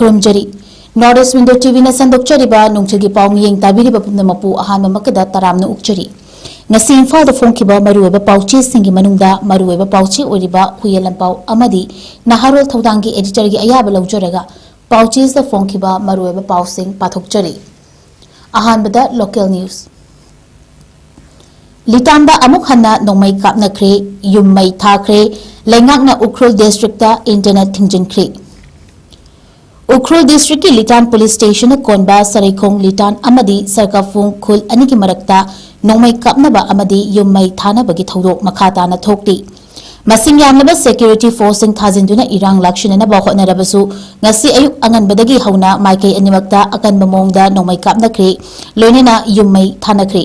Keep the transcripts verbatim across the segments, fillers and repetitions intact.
ꯈꯨꯔꯨꯝꯖꯔꯤ꯫ North East Window ꯇꯤꯚꯤꯅ ꯁꯟꯗꯣꯛꯆꯔꯤꯕ ꯅꯨꯡꯊꯤꯜꯒꯤ ꯄꯥꯎ ꯃꯤꯠꯌꯦꯡ ꯇꯥꯕꯤꯔꯤꯕ ꯄꯨꯝꯅꯃꯛꯄꯨ ꯑꯍꯥꯟꯕꯃꯛꯇꯗ ꯇꯔꯥꯝꯅ ꯑꯣꯛꯆꯔꯤ꯫ ꯉꯁꯤ ꯏꯝꯐꯥꯜꯗ ꯐꯣꯡꯈꯤꯕ ꯃꯔꯨꯑꯣꯏꯕ ꯄꯥꯎꯆꯦꯁꯤꯡꯒꯤ ꯃꯅꯨꯡꯗ ꯃꯔꯨꯑꯣꯏꯕ ꯄꯥꯎꯆꯦ ꯑꯣꯏꯔꯤꯕ ꯍꯨꯏꯌꯦꯟ ꯂꯟꯄꯥꯎ ꯑꯃꯗꯤ ꯅꯍꯥꯔꯣꯜ ꯊꯧꯗꯥꯡꯒꯤ editorꯒꯤ ꯑꯌꯥꯕ ꯂꯧꯖꯔꯒ ꯄꯥꯎꯆꯦꯁꯤꯗ ꯐꯣꯡꯈꯤꯕ ꯃꯔꯨꯑꯣꯏꯕ ꯄꯥꯎꯁꯤꯡ ꯄꯥꯊꯣꯛꯆꯔꯤ꯫ ꯑꯍꯥꯟꯕꯗ local news꯫ ꯂꯤꯇꯥꯟꯗ ꯑꯃꯨꯛ ꯍꯟꯅ ꯅꯣꯡꯃꯩ ꯀꯥꯞꯅꯈ꯭ꯔꯦ, ꯌꯨꯝ ꯃꯩ ꯊꯥꯈ꯭ꯔꯦ, ꯂꯩꯉꯥꯛꯅ ꯎꯈ꯭ꯔꯨꯜ districtꯇ internet ꯊꯤꯡꯖꯤꯟꯈ꯭ꯔꯦ꯫ ꯎꯈ꯭ꯔꯨꯜ districtꯀꯤ ꯂꯤꯇꯥꯟ police stationꯅ ꯀꯣꯟꯕ ꯁꯔꯩꯈꯣꯡ ꯂꯤꯇꯥꯟ ꯑꯃꯗꯤ ꯁꯔꯀꯥꯐꯨꯡ ꯈꯨꯜ ꯑꯅꯤꯒꯤ ꯃꯔꯛꯇ ꯅꯣꯡꯃꯩ ꯀꯥꯞꯅꯕ ꯑꯃꯗꯤ ꯌꯨꯝ ꯃꯩ ꯊꯥꯅꯕꯒꯤ ꯊꯧꯗꯣꯛ ꯃꯈꯥ ꯇꯥꯅ ꯊꯣꯛꯂꯤ꯫ ꯃꯁꯤꯡ ꯌꯥꯝꯂꯕ security forceꯁꯤꯡ ꯊꯥꯖꯤꯟꯗꯨꯅ ꯏꯔꯥꯡ ꯂꯥꯛꯁꯤꯟꯅꯅꯕ ꯍꯣꯠꯅꯔꯕꯁꯨ, ꯉꯁꯤ ꯑꯌꯨꯛ ꯑꯉꯟꯕꯗꯒꯤ ꯍꯧꯅ ꯃꯥꯏꯀꯩ ꯑꯅꯤꯃꯛꯇ ꯑꯀꯟꯕ ꯃꯑꯣꯡꯗ ꯅꯣꯡꯃꯩ ꯀꯥꯞꯅꯈ꯭ꯔꯦ, ꯂꯣꯏꯅꯅ ꯌꯨꯝ ꯃꯩ ꯊꯥꯅꯈ꯭ꯔꯦ꯫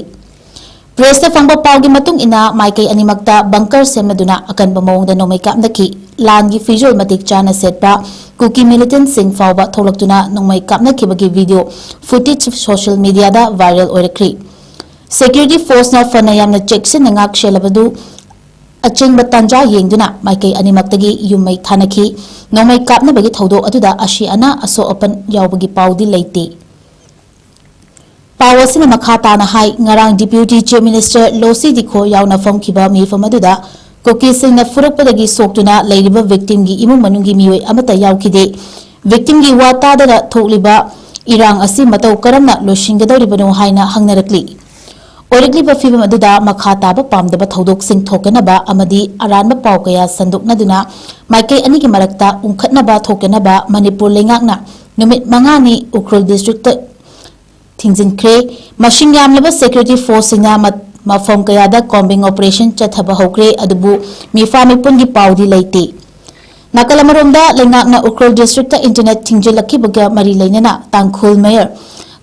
Pressꯇ ꯐꯪꯕ ꯄꯥꯎꯒꯤ ꯃꯇꯨꯡ ꯏꯟꯅ, ꯃꯥꯏꯀꯩ ꯑꯅꯤꯃꯛꯇ bunker ꯁꯦꯝꯅꯗꯨꯅ ꯑꯀꯟꯕ ꯃꯑꯣꯡꯗ ꯅꯣꯡꯃꯩ ꯀꯥꯞꯅꯈꯤ꯫ ꯂꯥꯟꯒꯤ ꯐꯤꯖꯣꯜ ꯃꯇꯤꯛ ꯆꯥꯅ ꯁꯦꯠꯄ ꯀꯨꯀꯤ militantꯁꯤꯡ ꯐꯥꯎꯕ ꯊꯣꯛꯂꯛꯇꯨꯅ ꯅꯣꯡꯃꯩ ꯀꯥꯞꯅꯈꯤꯕꯒꯤ video footage social mediaꯗ viral ꯑꯣꯏꯔꯛꯈ꯭ꯔꯤ꯫ Security forceꯅ ꯐꯅ ꯌꯥꯝꯅ ꯆꯦꯛꯁꯤꯟꯅ ꯉꯥꯛ ꯁꯦꯜꯂꯕꯗꯨ, ꯑꯆꯤꯡꯕ ꯇꯥꯟꯖꯥ ꯌꯦꯡꯗꯨꯅ ꯃꯥꯏꯀꯩ ꯑꯅꯤꯃꯛꯇꯒꯤ ꯌꯨꯝ ꯃꯩ ꯊꯥꯅꯈꯤ꯫ ꯅꯣꯡꯃꯩ ꯀꯥꯞꯅꯕꯒꯤ ꯊꯧꯗꯣꯛ ꯑꯗꯨꯗ ꯑꯁꯤ ꯑꯅꯥ ꯑꯁꯣꯛ ꯑꯄꯟ ꯌꯥꯎꯕꯒꯤ ꯄꯥꯎꯗꯤ ꯂꯩꯇꯦ꯫ ꯄꯥꯎ ꯑꯁꯤꯅ ꯃꯈꯥ ꯇꯥꯅ ꯍꯥꯏ, ꯉꯔꯥꯡ Deputy Chief Minister ꯂꯣꯁꯤ ꯗꯤꯈꯣ ꯌꯥꯎꯅ ꯐꯝꯈꯤꯕ ꯃꯤꯐꯝ ꯑꯗꯨꯗ ꯀꯨꯀꯤꯁꯤꯡꯅ ꯐꯨꯔꯛꯄꯗꯒꯤ ꯁꯣꯛꯇꯨꯅ ꯂꯩꯔꯤꯕ victimꯒꯤ ꯏꯃꯨꯡ ꯃꯅꯨꯡꯒꯤ ꯃꯤꯑꯣꯏ ꯑꯃꯠꯇ ꯌꯥꯎꯈꯤꯗꯦ꯫ Victimꯒꯤ ꯋꯥ ꯇꯥꯗꯅ ꯊꯣꯛꯂꯤꯕ ꯏꯔꯥꯡ ꯑꯁꯤ ꯃꯇꯧ ꯀꯔꯝꯅ ꯂꯣꯏꯁꯤꯟꯒꯗꯧꯔꯤꯕꯅꯣ ꯍꯥꯏꯅ ꯍꯪꯅꯔꯛꯂꯤ꯫ ꯑꯣꯏꯔꯛꯂꯤꯕ ꯐꯤꯕꯝ ꯑꯗꯨꯗ ꯃꯈꯥ ꯇꯥꯕ ꯄꯥꯝꯗꯕ ꯊꯧꯗꯣꯛꯁꯤꯡ ꯊꯣꯛꯇꯅꯕ ꯑꯃꯗꯤ ꯑꯔꯥꯟꯕ ꯄꯥꯎ ꯀꯌꯥ ꯁꯟꯗꯣꯛꯅꯗꯨꯅ ꯃꯥꯏꯀꯩ ꯑꯅꯤꯒꯤ ꯃꯔꯛꯇ ꯎꯪꯈꯠꯅꯕ ꯊꯣꯛꯇꯅꯕ ꯃꯅꯤꯄꯨꯔ ꯂꯩꯉꯥꯛꯅ ꯅꯨꯃꯤꯠ ꯃꯉꯥꯅꯤ ꯎꯈ꯭ꯔꯨꯜ districtꯇ ꯊꯤꯡꯖꯤꯟꯈ꯭ꯔꯦ꯫ ꯃꯁꯤꯡ ꯌꯥꯝꯂꯕ security forceꯁꯤꯡꯅ ꯃ-, ꯃꯐꯝ ꯀꯌꯥꯗ combing operation ꯆꯠꯊꯕ ꯍꯧꯈ꯭ꯔꯦ, ꯑꯗꯨꯕꯨ ꯃꯤꯐꯥ ꯃꯤꯄꯨꯟꯒꯤ ꯄꯥꯎꯗꯤ ꯂꯩꯇꯦ꯫ ꯅꯥꯀꯜ ꯑꯃꯔꯣꯝꯗ, ꯂꯩꯉꯥꯛꯅ ꯎꯈ꯭ꯔꯨꯜ districtꯇ internet ꯊꯤꯡꯖꯤꯜꯂꯛꯈꯤꯕꯒ ꯃꯔꯤ ꯂꯩꯅꯅ ꯇꯥꯡꯈꯨꯜ mayor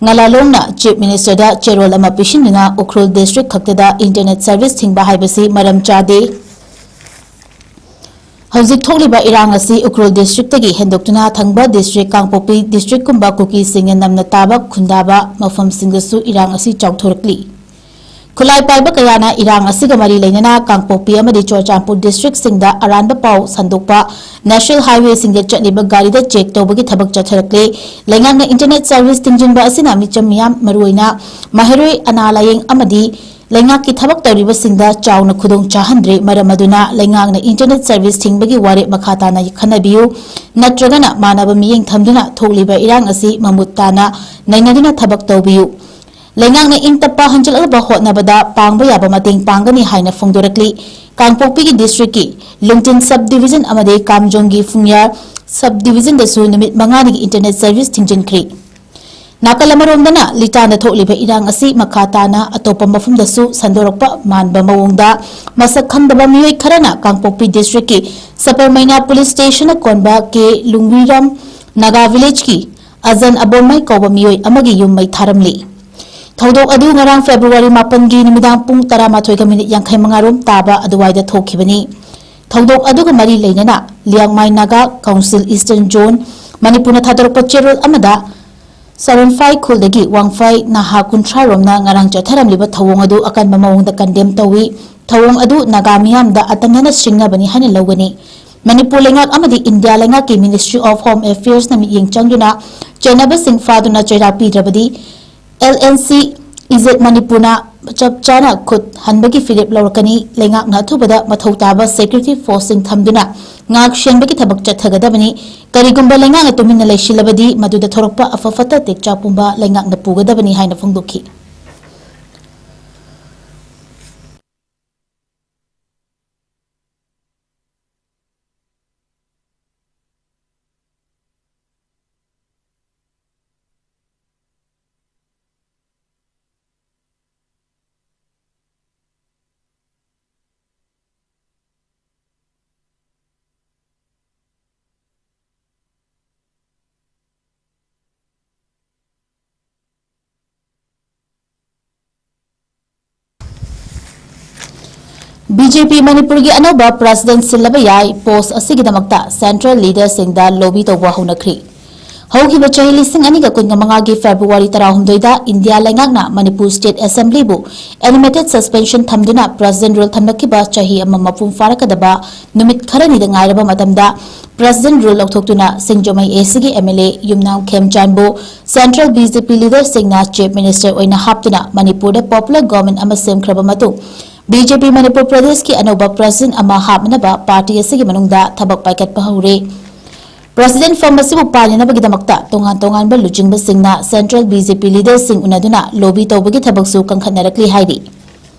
ꯉꯂꯥꯂꯣꯡꯅ Chief Ministerꯗ ꯆꯦꯔꯣꯜ ꯑꯃ ꯄꯤꯁꯤꯟꯗꯨꯅ ꯎꯈ꯭ꯔꯨꯜ district ꯈꯛꯇꯗ internet service ꯊꯤꯡꯕ ꯍꯥꯏꯕꯁꯤ ꯃꯔꯝ ꯆꯥꯗꯦ꯫ ꯍꯧꯖꯤꯛ ꯊꯣꯛꯂꯤꯕ ꯏꯔꯥꯡ ꯑꯁꯤ ꯎꯈ꯭ꯔꯨꯜ districtꯇꯒꯤ ꯍꯦꯟꯗꯣꯛꯇꯨꯅ ꯊꯪꯕ district ꯀꯥꯡꯄꯣꯛꯄꯤ districtꯀꯨꯝꯕ ꯀꯨꯀꯤꯁꯤꯡꯅ ꯅꯝꯅ ꯇꯥꯕ ꯈꯨꯟꯗꯥꯕ ꯃꯐꯝꯁꯤꯡꯗꯁꯨ ꯏꯔꯥꯡ ꯑꯁꯤ ꯆꯥꯎꯊꯣꯔꯛꯂꯤ꯫ ꯈꯨꯠꯂꯥꯏ ꯄꯥꯏꯕ ꯀꯌꯥꯅ ꯏꯔꯥꯡ ꯑꯁꯤꯒ ꯃꯔꯤ ꯂꯩꯅꯅ ꯀꯥꯡꯄꯣꯛꯄꯤ ꯑꯃꯗꯤ ꯆꯨꯔꯆꯥꯟꯄꯨꯔ districtꯁꯤꯡꯗ ꯑꯔꯥꯟꯕ ꯄꯥꯎ ꯁꯟꯗꯣꯛꯄ, national highwayꯁꯤꯡꯗ ꯆꯠꯂꯤꯕ ꯒꯥꯔꯤꯗ check ꯇꯧꯕꯒꯤ ꯊꯕꯛ ꯆꯠꯊꯔꯛꯂꯦ꯫ ꯂꯩꯉꯥꯛꯅ internet service ꯊꯤꯡꯖꯤꯟꯕ ꯑꯁꯤꯅ ꯃꯤꯆꯝ ꯃꯤꯌꯥꯝ, ꯃꯔꯨꯑꯣꯏꯅ ꯃꯍꯩꯔꯣꯏ, ꯑꯅꯥ ꯂꯥꯌꯦꯡ ꯑꯃꯗꯤ ꯂꯩꯉꯥꯛꯀꯤ ꯊꯕꯛ ꯇꯧꯔꯤꯕꯁꯤꯡꯗ ꯆꯥꯎꯅ ꯈꯨꯗꯣꯡ ꯆꯥꯍꯟꯗ꯭ꯔꯦ꯫ ꯃꯔꯝ ꯑꯗꯨꯅ ꯂꯩꯉꯥꯛꯅ internet service ꯊꯤꯡꯕꯒꯤ ꯋꯥꯔꯦꯞ ꯃꯈꯥ ꯇꯥꯅ ꯈꯟꯅꯕꯤꯌꯨ, ꯅꯠꯇ꯭ꯔꯒꯅ ꯃꯥꯟꯅꯕ ꯃꯤꯠꯌꯦꯡ ꯊꯝꯗꯨꯅ ꯊꯣꯛꯂꯤꯕ ꯏꯔꯥꯡ ꯑꯁꯤ ꯃꯃꯨꯠ ꯇꯥꯅ ꯅꯩꯅꯗꯨꯅ ꯊꯕꯛ ꯇꯧꯕꯤꯌꯨ꯫ ꯂꯩꯉꯥꯛꯅ ꯏꯪ ꯇꯞꯄ ꯍꯟꯖꯤꯜꯂꯛꯅꯕ ꯍꯣꯠꯅꯕꯗ ꯄꯥꯡꯕ ꯌꯥꯕ ꯃꯇꯦꯡ ꯄꯥꯡꯒꯅꯤ ꯍꯥꯏꯅ ꯐꯣꯡꯗꯣꯔꯛꯂꯤ꯫ ꯀꯥꯡꯄꯣꯛꯄꯤꯒꯤ districtꯀꯤ ꯂꯨꯡꯇꯤꯟ sub division ꯑꯃꯗꯤ ꯀꯥꯝꯖꯣꯡꯒꯤ ꯐꯨꯡꯌꯥꯔ sub divisionꯗꯁꯨ ꯅꯨꯃꯤꯠ ꯃꯉꯥꯅꯤꯒꯤ internet service ꯊꯤꯡꯖꯤꯟꯈ꯭ꯔꯤ꯫ ꯅꯥꯀꯜ ꯑꯃꯔꯣꯝꯗꯅ ꯂꯤꯇꯥꯟꯗ ꯊꯣꯛꯂꯤꯕ ꯏꯔꯥꯡ ꯑꯁꯤ ꯃꯈꯥ ꯇꯥꯅ ꯑꯇꯣꯞꯄ ꯃꯐꯝꯗꯁꯨ ꯁꯟꯗꯣꯔꯛꯄ ꯃꯥꯟꯕ ꯃꯑꯣꯡꯗ ꯃꯁꯛ ꯈꯪꯗꯕ ꯃꯤꯑꯣꯏ ꯈꯔꯅ ꯀꯥꯡꯄꯣꯛꯄꯤ districtꯀꯤ ꯁꯄꯔꯃꯩꯅꯥ police stationꯅ ꯀꯣꯟꯕ ꯀꯦ ꯂꯨꯡꯋꯤꯔꯥꯝ ꯅꯥꯒꯥ villageꯀꯤ ꯑꯖꯟ ꯑꯕꯣꯟꯃꯩ ꯀꯧꯕ ꯃꯤꯑꯣꯏ ꯑꯃꯒꯤ ꯌꯨꯝ ꯃꯩ ꯊꯥꯔꯝꯂꯤ꯫ ꯊꯧꯗꯣꯛ ꯑꯗꯨ ꯉꯔꯥꯡ February ꯃꯥꯄꯟꯒꯤ ꯅꯨꯃꯤꯗꯥꯡ ꯄꯨꯡ ꯇꯔꯥꯃꯥꯊꯣꯏꯒ minute ꯌꯥꯡꯈꯩ ꯃꯉꯥ ꯔꯣꯝ ꯇꯥꯕ ꯑꯗꯨꯋꯥꯏꯗ ꯊꯣꯛꯈꯤꯕꯅꯤ꯫ ꯊꯧꯗꯣꯛ ꯑꯗꯨꯒ ꯃꯔꯤ ꯂꯩꯅꯅ Liangmai Naga Council Eastern Zone ꯃꯅꯤꯄꯨꯔꯅ ꯊꯥꯗꯣꯔꯛꯄ ꯆꯦꯔꯣꯜ ꯑꯃꯗ ꯁꯔꯟꯐꯥꯏ ꯈꯨꯜꯗꯒꯤ ꯋꯥꯡꯐꯥꯏ ꯅꯍꯥ ꯀꯨꯟꯊ꯭ꯔꯥ ꯔꯣꯝꯅ ꯉꯔꯥꯡ ꯆꯠꯊꯔꯝꯂꯤꯕ ꯊꯧꯑꯣꯡ ꯑꯗꯨ ꯑꯀꯟꯕ ꯃꯑꯣꯡꯗ condemn ꯇꯧꯏ꯫ ꯊꯧꯑꯣꯡ ꯑꯗꯨ ꯅꯥꯒꯥ ꯃꯤꯌꯥꯝꯗ ꯑꯇꯝꯅꯅ ꯁꯤꯡꯅꯕꯅꯤ ꯍꯥꯏꯅ ꯂꯧꯒꯅꯤ꯫ ꯃꯅꯤꯄꯨꯔ ꯂꯩꯉꯥꯛ ꯑꯃꯗꯤ ꯏꯟꯗꯤꯌꯥ ꯂꯩꯉꯥꯛꯀꯤ Ministry of Home Affairsꯅ ꯃꯤꯠꯌꯦꯡ ꯆꯪꯗꯨꯅ ꯆꯦꯟꯅꯕꯁꯤꯡ ꯐꯥꯗꯨꯅ ꯆꯩꯔꯥꯛ ꯄꯤꯗ꯭ꯔꯕꯗꯤ L N C ꯏꯖꯠ ꯃꯅꯤꯄꯨꯔꯅ ꯆꯞ ꯆꯥꯅ ꯈꯨꯠ ꯍꯟꯕꯒꯤ ꯐꯤꯔꯦꯞ ꯂꯧꯔꯛꯀꯅꯤ꯫ ꯂꯩꯉꯥꯛꯅ ꯑꯊꯨꯕꯗ ꯃꯊꯧ ꯇꯥꯕ security forceꯁꯤꯡ ꯊꯝꯗꯨꯅ ꯉꯥꯛ ꯁꯦꯟꯕꯒꯤ ꯊꯕꯛ ꯆꯠꯊꯒꯗꯕꯅꯤ꯫ ꯀꯔꯤꯒꯨꯝꯕ ꯂꯩꯉꯥꯛꯅ ꯇꯨꯃꯤꯟꯅ ꯂꯩꯁꯤꯜꯂꯕꯗꯤ ꯃꯗꯨꯗ ꯊꯣꯔꯛꯄ ꯑꯐ ꯐꯠꯇ ꯇꯦꯛꯆꯥꯛ ꯄꯨꯝꯕ ꯂꯩꯉꯥꯛꯅ ꯄꯨꯒꯗꯕꯅꯤ ꯍꯥꯏꯅ ꯐꯣꯡꯗꯣꯛꯈꯤ꯫ B J P ꯃꯅꯤꯄꯨꯔꯒꯤ ꯑꯅꯧꯕ president ꯁꯤꯜꯂꯕ ꯌꯥꯏ꯫ Post ꯑꯁꯤꯒꯤꯗꯃꯛꯇ central leaderꯁꯤꯡꯗ lobby ꯇꯧꯕ ꯍꯧꯅꯈ꯭ꯔꯤ꯫ ꯍꯧꯈꯤꯕ ꯆꯍꯤ ꯂꯤꯁꯤꯡ ꯑꯅꯤꯒ ꯀꯨꯟꯒ ꯃꯉꯥꯒꯤ ꯐꯦꯕ꯭ꯔꯨꯋꯥꯔꯤ ꯇꯔꯥꯍꯨꯝꯗꯣꯏꯗ ꯏꯟꯗꯤꯌꯥ ꯂꯩꯉꯥꯛꯅ ꯃꯅꯤꯄꯨꯔ State Assemblyꯕꯨ animated suspension ꯊꯝꯗꯨꯅ President Rule ꯊꯝꯂꯛꯈꯤꯕ ꯆꯍꯤ ꯑꯃ ꯃꯄꯨꯡ ꯐꯥꯔꯛꯀꯗꯕ ꯅꯨꯃꯤꯠ ꯈꯔꯅꯤꯗ ꯉꯥꯏꯔꯕ ꯃꯇꯝꯗ President Rule ꯂꯧꯊꯣꯛꯇꯨꯅ ꯁꯤꯡꯖꯃꯩ ACꯒꯤ MLA ꯌꯨꯝꯅꯥꯝ ꯈꯦꯝꯆꯥꯟꯕꯨ Central BJP leaderꯁꯤꯡꯅ Chief Minister ꯑꯣꯏꯅ ꯍꯥꯞꯇꯨꯅ ꯃꯅꯤꯄꯨꯔꯗ popular government ꯑꯃ ꯁꯦꯝꯈ꯭ꯔꯕ ꯃꯇꯨꯡ BJP ꯃꯅꯤꯄꯨꯔ ꯄ꯭ꯔꯗꯦꯁꯀꯤ ꯑꯅꯧꯕ President ꯑꯃ ꯍꯥꯞꯅꯅꯕ party ꯑꯁꯤꯒꯤ ꯃꯅꯨꯡꯗ ꯊꯕꯛ ꯄꯥꯏꯈꯠꯄ ꯍꯧꯔꯦ꯫ President form ꯑꯁꯤꯕꯨ ꯄꯥꯏꯅꯅꯕꯒꯤꯗꯃꯛꯇ ꯇꯣꯉꯥꯟ ꯇꯣꯉꯥꯟꯕ ꯂꯨꯆꯤꯡꯕꯁꯤꯡꯅ Central BJP leaderꯁꯤꯡ ꯎꯅꯗꯨꯅ lobby ꯇꯧꯕꯒꯤ ꯊꯕꯛꯁꯨ ꯀꯟꯈꯠꯅꯔꯛꯂꯤ ꯍꯥꯏꯔꯤ꯫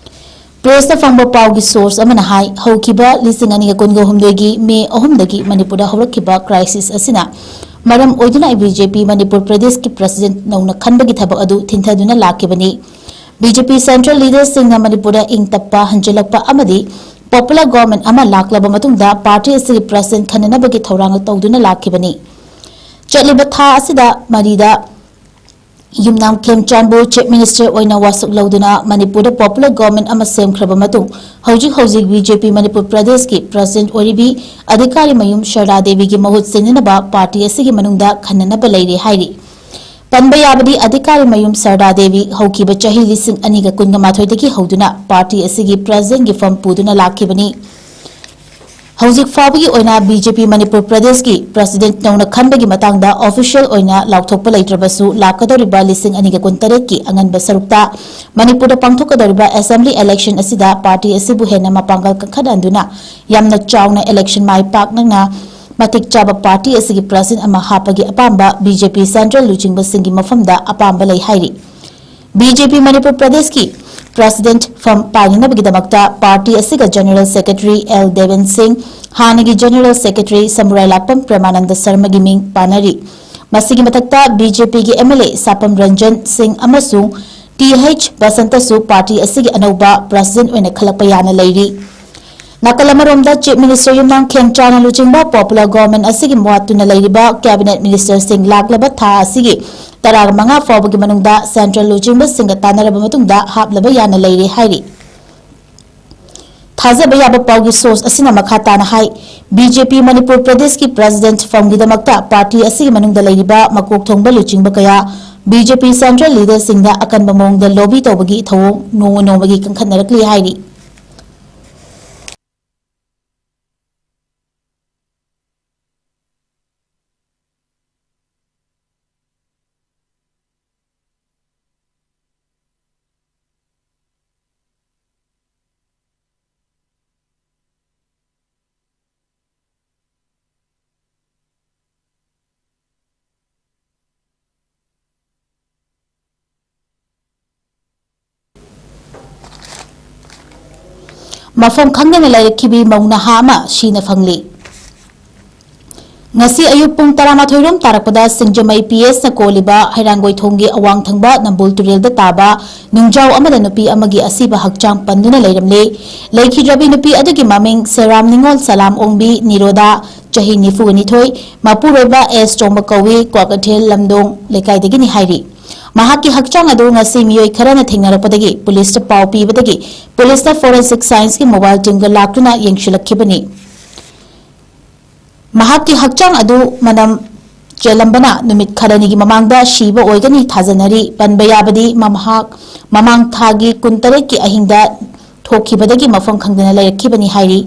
Pressꯇ ꯐꯪꯕ ꯄꯥꯎꯒꯤ source ꯑꯃꯅ ꯍꯥꯏ, ꯍꯧꯈꯤꯕ ꯂꯤꯁꯤꯡ ꯑꯅꯤꯒ ꯀꯨꯟꯒ ꯍꯨꯝꯗꯣꯏꯒꯤ ꯃꯦ ꯑꯍꯨꯝꯗꯒꯤ ꯃꯅꯤꯄꯨꯔꯗ ꯍꯧꯔꯛꯈꯤꯕ crisis ꯑꯁꯤꯅ ꯃꯔꯝ ꯑꯣꯏꯗꯨꯅ BJP ꯃꯅꯤꯄꯨꯔ ꯄ꯭ꯔꯗꯦꯁꯀꯤ President ꯅꯧꯅ ꯈꯟꯕꯒꯤ ꯊꯕꯛ ꯑꯗꯨ ꯊꯤꯟꯊꯗꯨꯅ ꯂꯥꯛꯈꯤꯕꯅꯤ꯫ BJP Central leaderꯁꯤꯡꯅ ꯃꯅꯤꯄꯨꯔꯗ ꯏꯪ ꯇꯞꯄ ꯍꯟꯖꯤꯜꯂꯛꯄ ꯑꯃꯗꯤ popular government ꯑꯃ ꯂꯥꯛꯂꯕ ꯃꯇꯨꯡꯗ party ꯑꯁꯤꯒꯤ President ꯈꯟꯅꯅꯕꯒꯤ ꯊꯧꯔꯥꯡ ꯇꯧꯗꯨꯅ ꯂꯥꯛꯈꯤꯕꯅꯤ꯫ ꯆꯠꯂꯤꯕ ꯊꯥ ꯑꯁꯤꯗ ꯃꯔꯤꯗ ꯌꯨꯝꯅꯥꯝ ꯈꯦꯝꯆꯥꯟꯕꯨ Chief Minister ꯑꯣꯏꯅ ꯋꯥꯁꯛ ꯂꯧꯗꯨꯅ ꯃꯅꯤꯄꯨꯔꯗ popular government ꯑꯃ ꯁꯦꯝꯈ꯭ꯔꯕ ꯃꯇꯨꯡ ꯍꯧꯖꯤꯛ ꯍꯧꯖꯤꯛ BJP ꯃꯅꯤꯄꯨꯔ ꯄ꯭ꯔꯗꯦꯁꯀꯤ President ꯑꯣꯏꯔꯤꯕꯤ ꯑꯙꯤꯀꯥꯔꯤ ꯃꯌꯨꯝ ꯁꯔꯗꯥ ꯗꯦꯕꯤꯒꯤ ꯃꯍꯨꯠ ꯁꯤꯟꯅꯅꯕ party ꯑꯁꯤꯒꯤ ꯃꯅꯨꯡꯗ ꯈꯟꯅꯅꯕ ꯂꯩꯔꯤ ꯍꯥꯏꯔꯤ꯫ ꯄꯟꯕ ꯌꯥꯕꯗꯤ ꯑꯙꯤꯀꯥꯔꯤ ꯃꯌꯨꯝ ꯁꯔꯗꯥ ꯗꯦꯕꯤ ꯍꯧꯈꯤꯕ ꯆꯍꯤ ꯂꯤꯁꯤꯡ ꯑꯅꯤꯒ ꯀꯨꯟꯒ ꯃꯥꯊꯣꯏꯗꯒꯤ ꯍꯧꯗꯨꯅ party ꯑꯁꯤꯒꯤ Presidentꯒꯤ form ꯄꯨꯗꯨꯅ ꯂꯥꯛꯈꯤꯕꯅꯤ꯫ ꯍꯧꯖꯤꯛ ꯐꯥꯎꯕꯒꯤ ꯑꯣꯏꯅ BJP ꯃꯅꯤꯄꯨꯔ ꯄ꯭ꯔꯗꯦꯁꯀꯤ President ꯅꯧꯅ ꯈꯟꯕꯒꯤ ꯃꯇꯥꯡꯗ official ꯑꯣꯏꯅ ꯂꯥꯎꯊꯣꯛꯄ ꯂꯩꯇ꯭ꯔꯕꯁꯨ ꯂꯥꯛꯀꯗꯧꯔꯤꯕ ꯂꯤꯁꯤꯡ ꯑꯅꯤꯒ ꯀꯨꯟꯇꯔꯦꯠꯀꯤ ꯑꯉꯟꯕ ꯁꯔꯨꯛꯇ ꯃꯅꯤꯄꯨꯔꯗ ꯄꯥꯡꯊꯣꯛꯀꯗꯧꯔꯤꯕ Assembly election ꯑꯁꯤꯗ party ꯑꯁꯤꯕꯨ ꯍꯦꯟꯅ ꯃꯄꯥꯡꯒꯜ ꯀꯟꯈꯠꯍꯟꯗꯨꯅ ꯌꯥꯝꯅ ꯆꯥꯎꯅ election ꯃꯥꯏ ꯄꯥꯛꯅꯅ ꯃꯇꯤꯛ ꯆꯥꯕ party ꯑꯁꯤꯒꯤ President ꯑꯃ ꯍꯥꯞꯄꯒꯤ ꯑꯄꯥꯝꯕ BJP Central ꯂꯨꯆꯤꯡꯕꯁꯤꯡꯒꯤ ꯃꯐꯝꯗ ꯑꯄꯥꯝꯕ ꯂꯩ ꯍꯥꯏꯔꯤ꯫ BJP ꯃꯅꯤꯄꯨꯔ ꯄ꯭ꯔꯗꯦꯁꯀꯤ President form ꯄꯥꯏꯅꯅꯕꯒꯤꯗꯃꯛꯇ party ꯑꯁꯤꯒ General Secretary ꯑꯦꯜ ꯗꯦꯕꯟ ꯁꯤꯡ, ꯍꯥꯟꯅꯒꯤ General Secretary ꯁꯃꯨꯔꯥꯏ ꯂꯥꯛꯄꯝ ꯄ꯭ꯔꯦꯃꯥꯅꯟꯗ ꯁꯔꯃꯒꯤ ꯃꯤꯡ ꯄꯥꯅꯔꯤ꯫ ꯃꯁꯤꯒꯤ ꯃꯊꯛꯇ BJPꯒꯤ MLA ꯁꯥꯄꯝ ꯔꯟꯖꯟ ꯁꯤꯡ ꯑꯃꯁꯨꯡ ꯇꯤ ꯑꯩꯆ ꯕꯁꯟꯇꯁꯨ party ꯑꯁꯤꯒꯤ ꯑꯅꯧꯕ President ꯑꯣꯏꯅ ꯈꯜꯂꯛꯄ ꯌꯥꯅ ꯂꯩꯔꯤ꯫ ꯅꯥꯀꯜ ꯑꯃꯔꯣꯝꯗ Chief Minister ꯌꯨꯝꯅꯥꯝ ꯈꯦꯝꯆꯥꯟꯅ ꯂꯨꯆꯤꯡꯕ popular government ꯑꯁꯤꯒꯤ ꯃꯣꯠꯇꯨꯅ ꯂꯩꯔꯤꯕ cabinet ministerꯁꯤꯡ ꯂꯥꯛꯂꯕ ꯊꯥ ꯑꯁꯤꯒꯤ ꯇꯔꯥꯃꯉꯥ ꯐꯥꯎꯕꯒꯤ ꯃꯅꯨꯡꯗ Central ꯂꯨꯆꯤꯡꯕꯁꯤꯡꯒ ꯇꯥꯟꯅꯔꯕ ꯃꯇꯨꯡꯗ ꯍꯥꯞꯂꯕ ꯌꯥꯅ ꯂꯩꯔꯦ ꯍꯥꯏꯔꯤ꯫ ꯊꯥꯖꯕ ꯌꯥꯕ ꯄꯥꯎꯒꯤ source ꯑꯁꯤꯅ ꯃꯈꯥ ꯇꯥꯅ ꯍꯥꯏ, ꯕꯤ ꯖꯦ ꯄꯤ ꯃꯅꯤꯄꯨꯔ ꯄ꯭ꯔꯗꯦꯁꯀꯤ president ꯐꯝꯒꯤꯗꯃꯛꯇ party ꯑꯁꯤꯒꯤ ꯃꯅꯨꯡꯗ ꯂꯩꯔꯤꯕ ꯃꯀꯣꯛ ꯊꯣꯡꯕ ꯂꯨꯆꯤꯡꯕ ꯀꯌꯥ ꯕꯤ ꯖꯦ ꯄꯤ central leaderꯁꯤꯡꯗ ꯑꯀꯟꯕ ꯃꯑꯣꯡꯗ lobby ꯇꯧꯕꯒꯤ ꯊꯧꯑꯣꯡ ꯅꯣꯡꯃ ꯅꯣꯡꯃꯒꯤ ꯀꯟꯈꯠꯅꯔꯛꯂꯤ ꯍꯥꯏꯔꯤ꯫ ꯃꯐꯝ ꯈꯪꯗꯅ ꯂꯩꯔꯛꯈꯤꯕꯤ ꯃꯧ ꯅꯍꯥ ꯑꯃ ꯁꯤꯅ ꯐꯪꯂꯤ꯫ ꯉꯁꯤ ꯑꯌꯨꯛ ꯄꯨꯡ ꯇꯔꯥꯃꯥꯊꯣꯏ ꯔꯣꯝ ꯇꯥꯔꯛꯄꯗ ꯁꯤꯡꯖꯃꯩ ꯄꯤ ꯑꯦꯁꯅ ꯀꯣꯜꯂꯤꯕ ꯍꯩꯔꯥꯡꯒꯣꯏ ꯊꯣꯡꯒꯤ ꯑꯋꯥꯡ ꯊꯪꯕ ꯅꯝꯕꯨꯜ ꯇꯨꯔꯦꯜꯗ ꯇꯥꯕ ꯅꯤꯡꯖꯥꯎ ꯑꯃꯗ ꯅꯨꯄꯤ ꯑꯃꯒꯤ ꯑꯁꯤꯕ ꯍꯛꯆꯥꯡ ꯄꯟꯗꯨꯅ ꯂꯩꯔꯝꯂꯦ꯫ ꯂꯩꯈꯤꯗ꯭ꯔꯕꯤ ꯅꯨꯄꯤ ꯑꯗꯨꯒꯤ ꯃꯃꯤꯡ ꯁꯦꯔꯥꯝ ꯅꯤꯉꯣꯜ ꯁꯂꯥꯝ ꯑꯣꯡꯕꯤ ꯅꯤꯔꯣꯗꯥ, ꯆꯍꯤ ꯅꯤꯐꯨ ꯅꯤꯊꯣꯏ, ꯃꯄꯨꯔꯣꯏꯕ ꯑꯦꯁ ꯇꯣꯝꯕ ꯀꯧꯏ, ꯀ꯭ꯋꯥꯀꯩꯊꯦꯜ ꯂꯝꯗꯣꯡ ꯂꯩꯀꯥꯏꯗꯒꯤꯅꯤ ꯍꯥꯏꯔꯤ꯫ ꯃꯍꯥꯛꯀꯤ ꯍꯛꯆꯥꯡ ꯑꯗꯨ ꯉꯁꯤ ꯃꯤꯑꯣꯏ ꯈꯔꯅ ꯊꯦꯡꯅꯔꯛꯄꯗꯒꯤ ꯄꯨꯂꯤꯁꯇ ꯄꯥꯎ ꯄꯤꯕꯗꯒꯤ ꯄꯨꯂꯤꯁꯅ forensic scienceꯀꯤ mobile teamꯒ ꯂꯥꯛꯇꯨꯅ ꯌꯦꯡꯁꯤꯜꯂꯛꯈꯤꯕꯅꯤ꯫ ꯃꯍꯥꯛꯀꯤ ꯍꯛꯆꯥꯡ ꯑꯗꯨ ꯃꯅꯝ ꯆꯦꯜꯂꯝꯕꯅ ꯅꯨꯃꯤꯠ ꯈꯔꯅꯤꯒꯤ ꯃꯃꯥꯡꯗ ꯁꯤꯕ ꯑꯣꯏꯒꯅꯤ ꯊꯥꯖꯅꯔꯤ꯫ ꯄꯟꯕ ꯌꯥꯕꯗꯤ ꯃꯍꯥꯛ ꯃꯃꯥꯡ ꯊꯥꯒꯤ ꯀꯨꯟꯇꯔꯦꯠꯀꯤ ꯑꯍꯤꯡꯗ ꯊꯣꯛꯈꯤꯕꯗꯒꯤ ꯃꯐꯝ ꯈꯪꯗꯅ ꯂꯩꯔꯛꯈꯤꯕꯅꯤ ꯍꯥꯏꯔꯤ꯫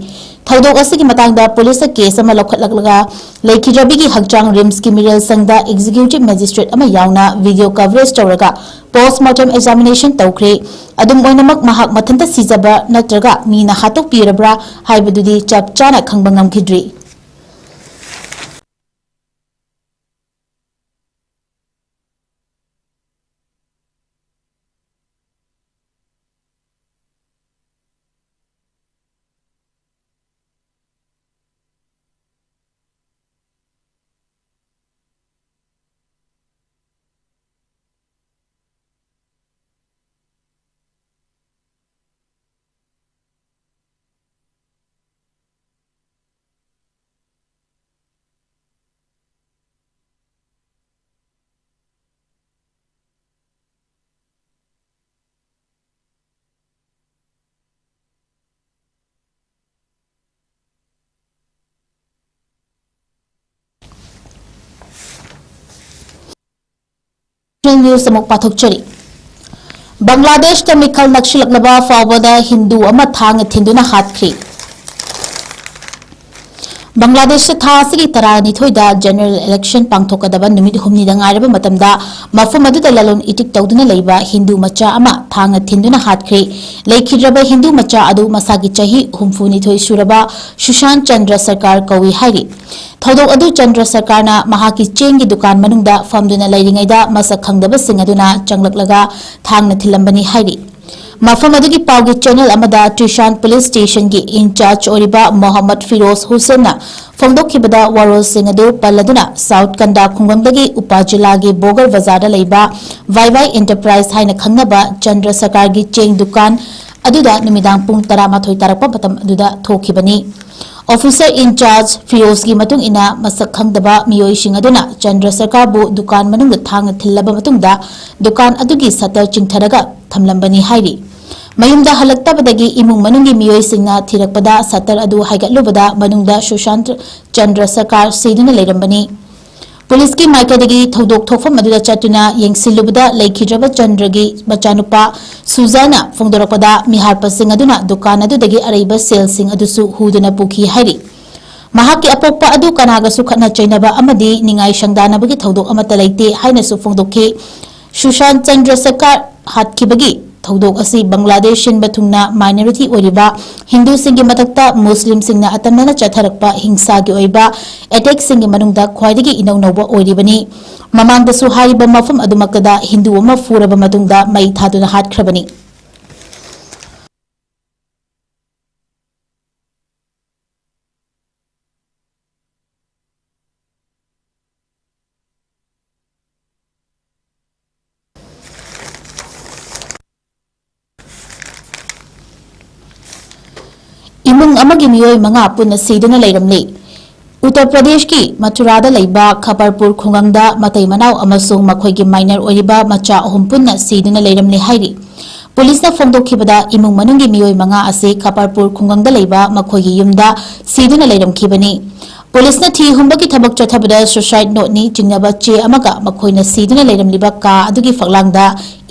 ꯊꯧꯗꯣꯛ ꯑꯁꯤꯒꯤ ꯃꯇꯥꯡꯗ ꯄꯨꯂꯤꯁꯅ case ꯑꯃ ꯂꯧꯈꯠꯂꯛꯂꯒ ꯂꯩꯈꯤꯗ꯭ꯔꯕꯤꯒꯤ ꯍꯛꯆꯥꯡ ꯔꯤꯝꯁꯀꯤ ꯃꯤꯔꯦꯜ ꯁꯪꯗ executive magistrate ꯑꯃ ꯌꯥꯎꯅ video coverage ꯇꯧꯔꯒ postmortem examination ꯇꯧꯈ꯭ꯔꯦ꯫ ꯑꯗꯨꯝ ꯑꯣꯏꯅꯃꯛ, ꯃꯍꯥꯛ ꯃꯊꯟꯇ ꯁꯤꯖꯕ ꯅꯠꯇ꯭ꯔꯒ ꯃꯤꯅ ꯍꯥꯠꯇꯣꯛꯄꯤꯔꯕ꯭ꯔꯥ ꯍꯥꯏꯕꯗꯨꯗꯤ ꯆꯞ ꯆꯥꯅ ꯈꯪꯕ ꯉꯝꯈꯤꯗ꯭ꯔꯤ꯫ News ꯑꯃꯨꯛ ꯄꯥꯊꯣꯛꯆꯔꯤ꯫ ꯕꯪꯒ꯭ꯂꯥꯗꯦꯁꯇ ꯃꯤꯈꯜ ꯅꯛꯁꯤꯜꯂꯛꯂꯕ ꯐꯥꯎꯕꯗ ꯍꯤꯟꯗꯨ ꯑꯃ ꯊꯥꯡꯅ ꯊꯤꯟꯗꯨꯅ ꯍꯥꯠꯈ꯭ꯔꯤ꯫ ꯕꯪꯒ꯭ꯂꯥꯗꯦꯁꯇ ꯊꯥ ꯑꯁꯤꯒꯤ ꯇꯔꯥꯅꯤꯊꯣꯏꯗ general election ꯄꯥꯡꯊꯣꯛꯀꯗꯕ ꯅꯨꯃꯤꯠ ꯍꯨꯝꯅꯤꯗ ꯉꯥꯏꯔꯕ ꯃꯇꯝꯗ, ꯃꯐꯝ ꯑꯗꯨꯗ ꯂꯂꯣꯟ ꯏꯇꯤꯛ ꯇꯧꯗꯨꯅ ꯂꯩꯕ ꯍꯤꯟꯗꯨ ꯃꯆꯥ ꯑꯃ ꯊꯥꯡꯅ ꯊꯤꯟꯗꯨꯅ ꯍꯥꯠꯈ꯭ꯔꯦ꯫ ꯂꯩꯈꯤꯗ꯭ꯔꯕ ꯍꯤꯟꯗꯨ ꯃꯆꯥ ꯑꯗꯨ ꯃꯁꯥꯒꯤ ꯆꯍꯤ ꯍꯨꯝꯐꯨꯅꯤꯊꯣꯏ ꯁꯨꯔꯕ ꯁꯨꯁꯥꯟ ꯆꯟꯗ꯭ꯔ ꯁꯔꯀꯥꯔ ꯀꯧꯏ ꯍꯥꯏꯔꯤ꯫ ꯊꯧꯗꯣꯛ ꯑꯗꯨ ꯆꯟꯗ꯭ꯔ ꯁꯔꯀꯥꯔꯅ ꯃꯍꯥꯛꯀꯤ ꯆꯦꯡꯒꯤ ꯗꯨꯀꯥꯟ ꯃꯅꯨꯡꯗ ꯐꯝꯗꯨꯅ ꯂꯩꯔꯤꯉꯩꯗ ꯃꯁꯛ ꯈꯪꯗꯕꯁꯤꯡ ꯑꯗꯨꯅ ꯆꯪꯂꯛꯂꯒ ꯊꯥꯡꯅ ꯊꯤꯜꯂꯝꯕꯅꯤ ꯍꯥꯏꯔꯤ꯫ ꯃꯐꯝ ꯑꯗꯨꯒꯤ ꯄꯥꯎꯒꯤ channel ꯑꯃꯗ ꯇ꯭ꯔꯤꯁꯥꯟ police stationꯒꯤ in charge ꯑꯣꯏꯔꯤꯕ ꯃꯣꯍꯝꯃꯗ ꯐꯤꯔꯣꯖ ꯍꯨꯁꯦꯟꯅ ꯐꯣꯡꯗꯣꯛꯈꯤꯕꯗ, ꯋꯥꯔꯣꯜꯁꯤꯡ ꯑꯗꯨ ꯄꯜꯂꯗꯨꯅ ꯁꯥꯎꯠ ꯀꯟꯗꯥ ꯈꯨꯡꯒꯪꯗꯒꯤ ꯎꯄꯥ ꯖꯤꯂꯥꯒꯤ ꯕꯣꯒꯔ ꯕꯖꯥꯔꯗ ꯂꯩꯕ ꯋꯥꯏ ꯋꯥꯏ Enterprise ꯍꯥꯏꯅ ꯈꯪꯅꯕ ꯆꯟꯗ꯭ꯔ ꯁꯔꯀꯥꯔꯒꯤ ꯆꯦꯡ ꯗꯨꯀꯥꯟ ꯑꯗꯨꯗ ꯅꯨꯃꯤꯗꯥꯡ ꯄꯨꯡ ꯇꯔꯥꯃꯥꯊꯣꯏ ꯇꯥꯔꯛꯄ ꯃꯇꯝ ꯑꯗꯨꯗ ꯊꯣꯛꯈꯤꯕꯅꯤ꯫ Officer in charge ꯐꯤꯔꯣꯖꯀꯤ ꯃꯇꯨꯡ ꯏꯟꯅ, ꯃꯁꯛ ꯈꯪꯗꯕ ꯃꯤꯑꯣꯏꯁꯤꯡ ꯑꯗꯨꯅ ꯆꯟꯗ꯭ꯔ ꯁꯔꯀꯥꯔꯕꯨ ꯗꯨꯀꯥꯟ ꯃꯅꯨꯡꯗ ꯊꯥꯡꯅ ꯊꯤꯜꯂꯕ ꯃꯇꯨꯡꯗ ꯗꯨꯀꯥꯟ ꯑꯗꯨꯒꯤ shutter ꯆꯤꯡꯊꯔꯒ ꯊꯝꯂꯝꯕꯅꯤ ꯍꯥꯏꯔꯤ꯫ ꯃꯌꯨꯝꯗ ꯍꯜꯂꯛꯇꯕꯗꯒꯤ ꯏꯃꯨꯡ ꯃꯅꯨꯡꯒꯤ ꯃꯤꯑꯣꯏꯁꯤꯡꯅ ꯊꯤꯔꯛꯄꯗ shutter ꯑꯗꯨ ꯍꯥꯏꯒꯠꯂꯨꯕꯗ ꯃꯅꯨꯡꯗ ꯁꯨꯁꯥꯟ ꯆꯟꯗ꯭ꯔ ꯁꯔꯀꯥꯔ ꯁꯤꯗꯨꯅ ꯂꯩꯔꯝꯕꯅꯤ꯫ ꯄꯨꯂꯤꯁꯀꯤ ꯃꯥꯏꯀꯩꯗꯒꯤ ꯊꯧꯗꯣꯛ ꯊꯣꯛꯐꯝ ꯑꯗꯨꯗ ꯆꯠꯇꯨꯅ ꯌꯦꯡꯁꯤꯜꯂꯨꯕꯗ ꯂꯩꯈꯤꯗ꯭ꯔꯕ ꯆꯟꯗ꯭ꯔꯒꯤ ꯃꯆꯥꯅꯨꯄꯥ ꯁꯨꯖꯥꯅ ꯐꯣꯡꯗꯣꯔꯛꯄꯗ ꯃꯤꯍꯥꯠꯄꯁꯤꯡ ꯑꯗꯨꯅ ꯗꯨꯀꯥꯟ ꯑꯗꯨꯗꯒꯤ ꯑꯔꯩꯕ ꯁꯦꯜꯁꯤꯡ ꯑꯗꯨꯁꯨ ꯍꯨꯗꯨꯅ ꯄꯨꯈꯤ ꯍꯥꯏꯔꯤ꯫ ꯃꯍꯥꯛꯀꯤ ꯑꯄꯣꯛꯄ ꯑꯗꯨ ꯀꯅꯥꯒꯁꯨ ꯈꯠꯅ ꯆꯩꯅꯕ ꯑꯃꯗꯤ ꯅꯤꯡꯉꯥꯏ ꯁꯪꯗꯥꯅꯕꯒꯤ ꯊꯧꯗꯣꯛ ꯑꯃꯠꯇ ꯂꯩꯇꯦ ꯍꯥꯏꯅꯁꯨ ꯐꯣꯡꯗꯣꯛꯈꯤ꯫ ꯁꯨꯁꯥꯟ ꯆꯟꯗ꯭ꯔ ꯁꯔꯀꯥꯔ ꯍꯥꯠꯈꯤꯕꯒꯤ ꯊꯧꯗꯣꯛ ꯑꯁꯤ ꯕꯪꯒ꯭ꯂꯥꯗꯦꯁ ꯁꯤꯟꯕ ꯊꯨꯡꯅ minority ꯑꯣꯏꯔꯤꯕ ꯍꯤꯟꯗꯨꯁꯤꯡꯒꯤ ꯃꯊꯛꯇ ꯃꯨꯁꯂꯤꯝꯁꯤꯡꯅ ꯑꯇꯝꯅꯅ ꯆꯠꯊꯔꯛꯄ ꯍꯤꯡꯁꯥꯒꯤ ꯑꯣꯏꯕ attackꯁꯤꯡꯒꯤ ꯃꯅꯨꯡꯗ ꯈ꯭ꯋꯥꯏꯗꯒꯤ ꯏꯅꯧ ꯅꯧꯕ ꯑꯣꯏꯔꯤꯕꯅꯤ꯫ ꯃꯃꯥꯡꯗꯁꯨ ꯍꯥꯏꯔꯤꯕ ꯃꯐꯝ ꯑꯗꯨꯃꯛꯇꯗ ꯍꯤꯟꯗꯨ ꯑꯃ ꯐꯨꯔꯕ ꯃꯇꯨꯡꯗ ꯃꯩ ꯊꯥꯗꯨꯅ ꯍꯥꯠꯈ꯭ꯔꯕꯅꯤ꯫ ꯏꯃꯨꯡ ꯑꯃꯒꯤ ꯃꯤꯑꯣꯏ ꯃꯉꯥ ꯄꯨꯟꯅ ꯁꯤꯗꯨꯅ ꯂꯩꯔꯝꯂꯤ꯫ ꯎꯠꯇꯔ ꯄ꯭ꯔꯗꯦꯁꯀꯤ ꯃꯊꯨꯔꯥꯗ ꯂꯩꯕ ꯈꯄꯔꯄꯨꯔ ꯈꯨꯡꯒꯪꯗ ꯃꯇꯩ ꯃꯅꯥꯎ ꯑꯃꯁꯨꯡ ꯃꯈꯣꯏꯒꯤ minor ꯑꯣꯏꯔꯤꯕ ꯃꯆꯥ ꯑꯍꯨꯝ ꯄꯨꯟꯅ ꯁꯤꯗꯨꯅ ꯂꯩꯔꯝꯂꯦ ꯍꯥꯏꯔꯤ꯫ ꯄꯨꯂꯤꯁꯅ ꯐꯣꯡꯗꯣꯛꯈꯤꯕꯗ, ꯏꯃꯨꯡ ꯃꯅꯨꯡꯒꯤ ꯃꯤꯑꯣꯏ ꯃꯉꯥ ꯑꯁꯤ ꯈꯄꯔꯄꯨꯔ ꯈꯨꯡꯒꯪꯗ ꯂꯩꯕ ꯃꯈꯣꯏꯒꯤ ꯌꯨꯝꯗ ꯁꯤꯗꯨꯅ ꯂꯩꯔꯝꯈꯤꯕꯅꯤ꯫ ꯄꯨꯂꯤꯁꯅ ꯊꯤ ꯍꯨꯝꯕꯒꯤ ꯊꯕꯛ ꯆꯠꯊꯕꯗ suicide noteꯅꯤ ꯆꯤꯡꯅꯕ ꯆꯦ ꯑꯃꯒ ꯃꯈꯣꯏꯅ ꯁꯤꯗꯨꯅ ꯂꯩꯔꯝꯂꯤꯕ ꯀꯥ ꯑꯗꯨꯒꯤ ꯐꯛꯂꯥꯡꯗ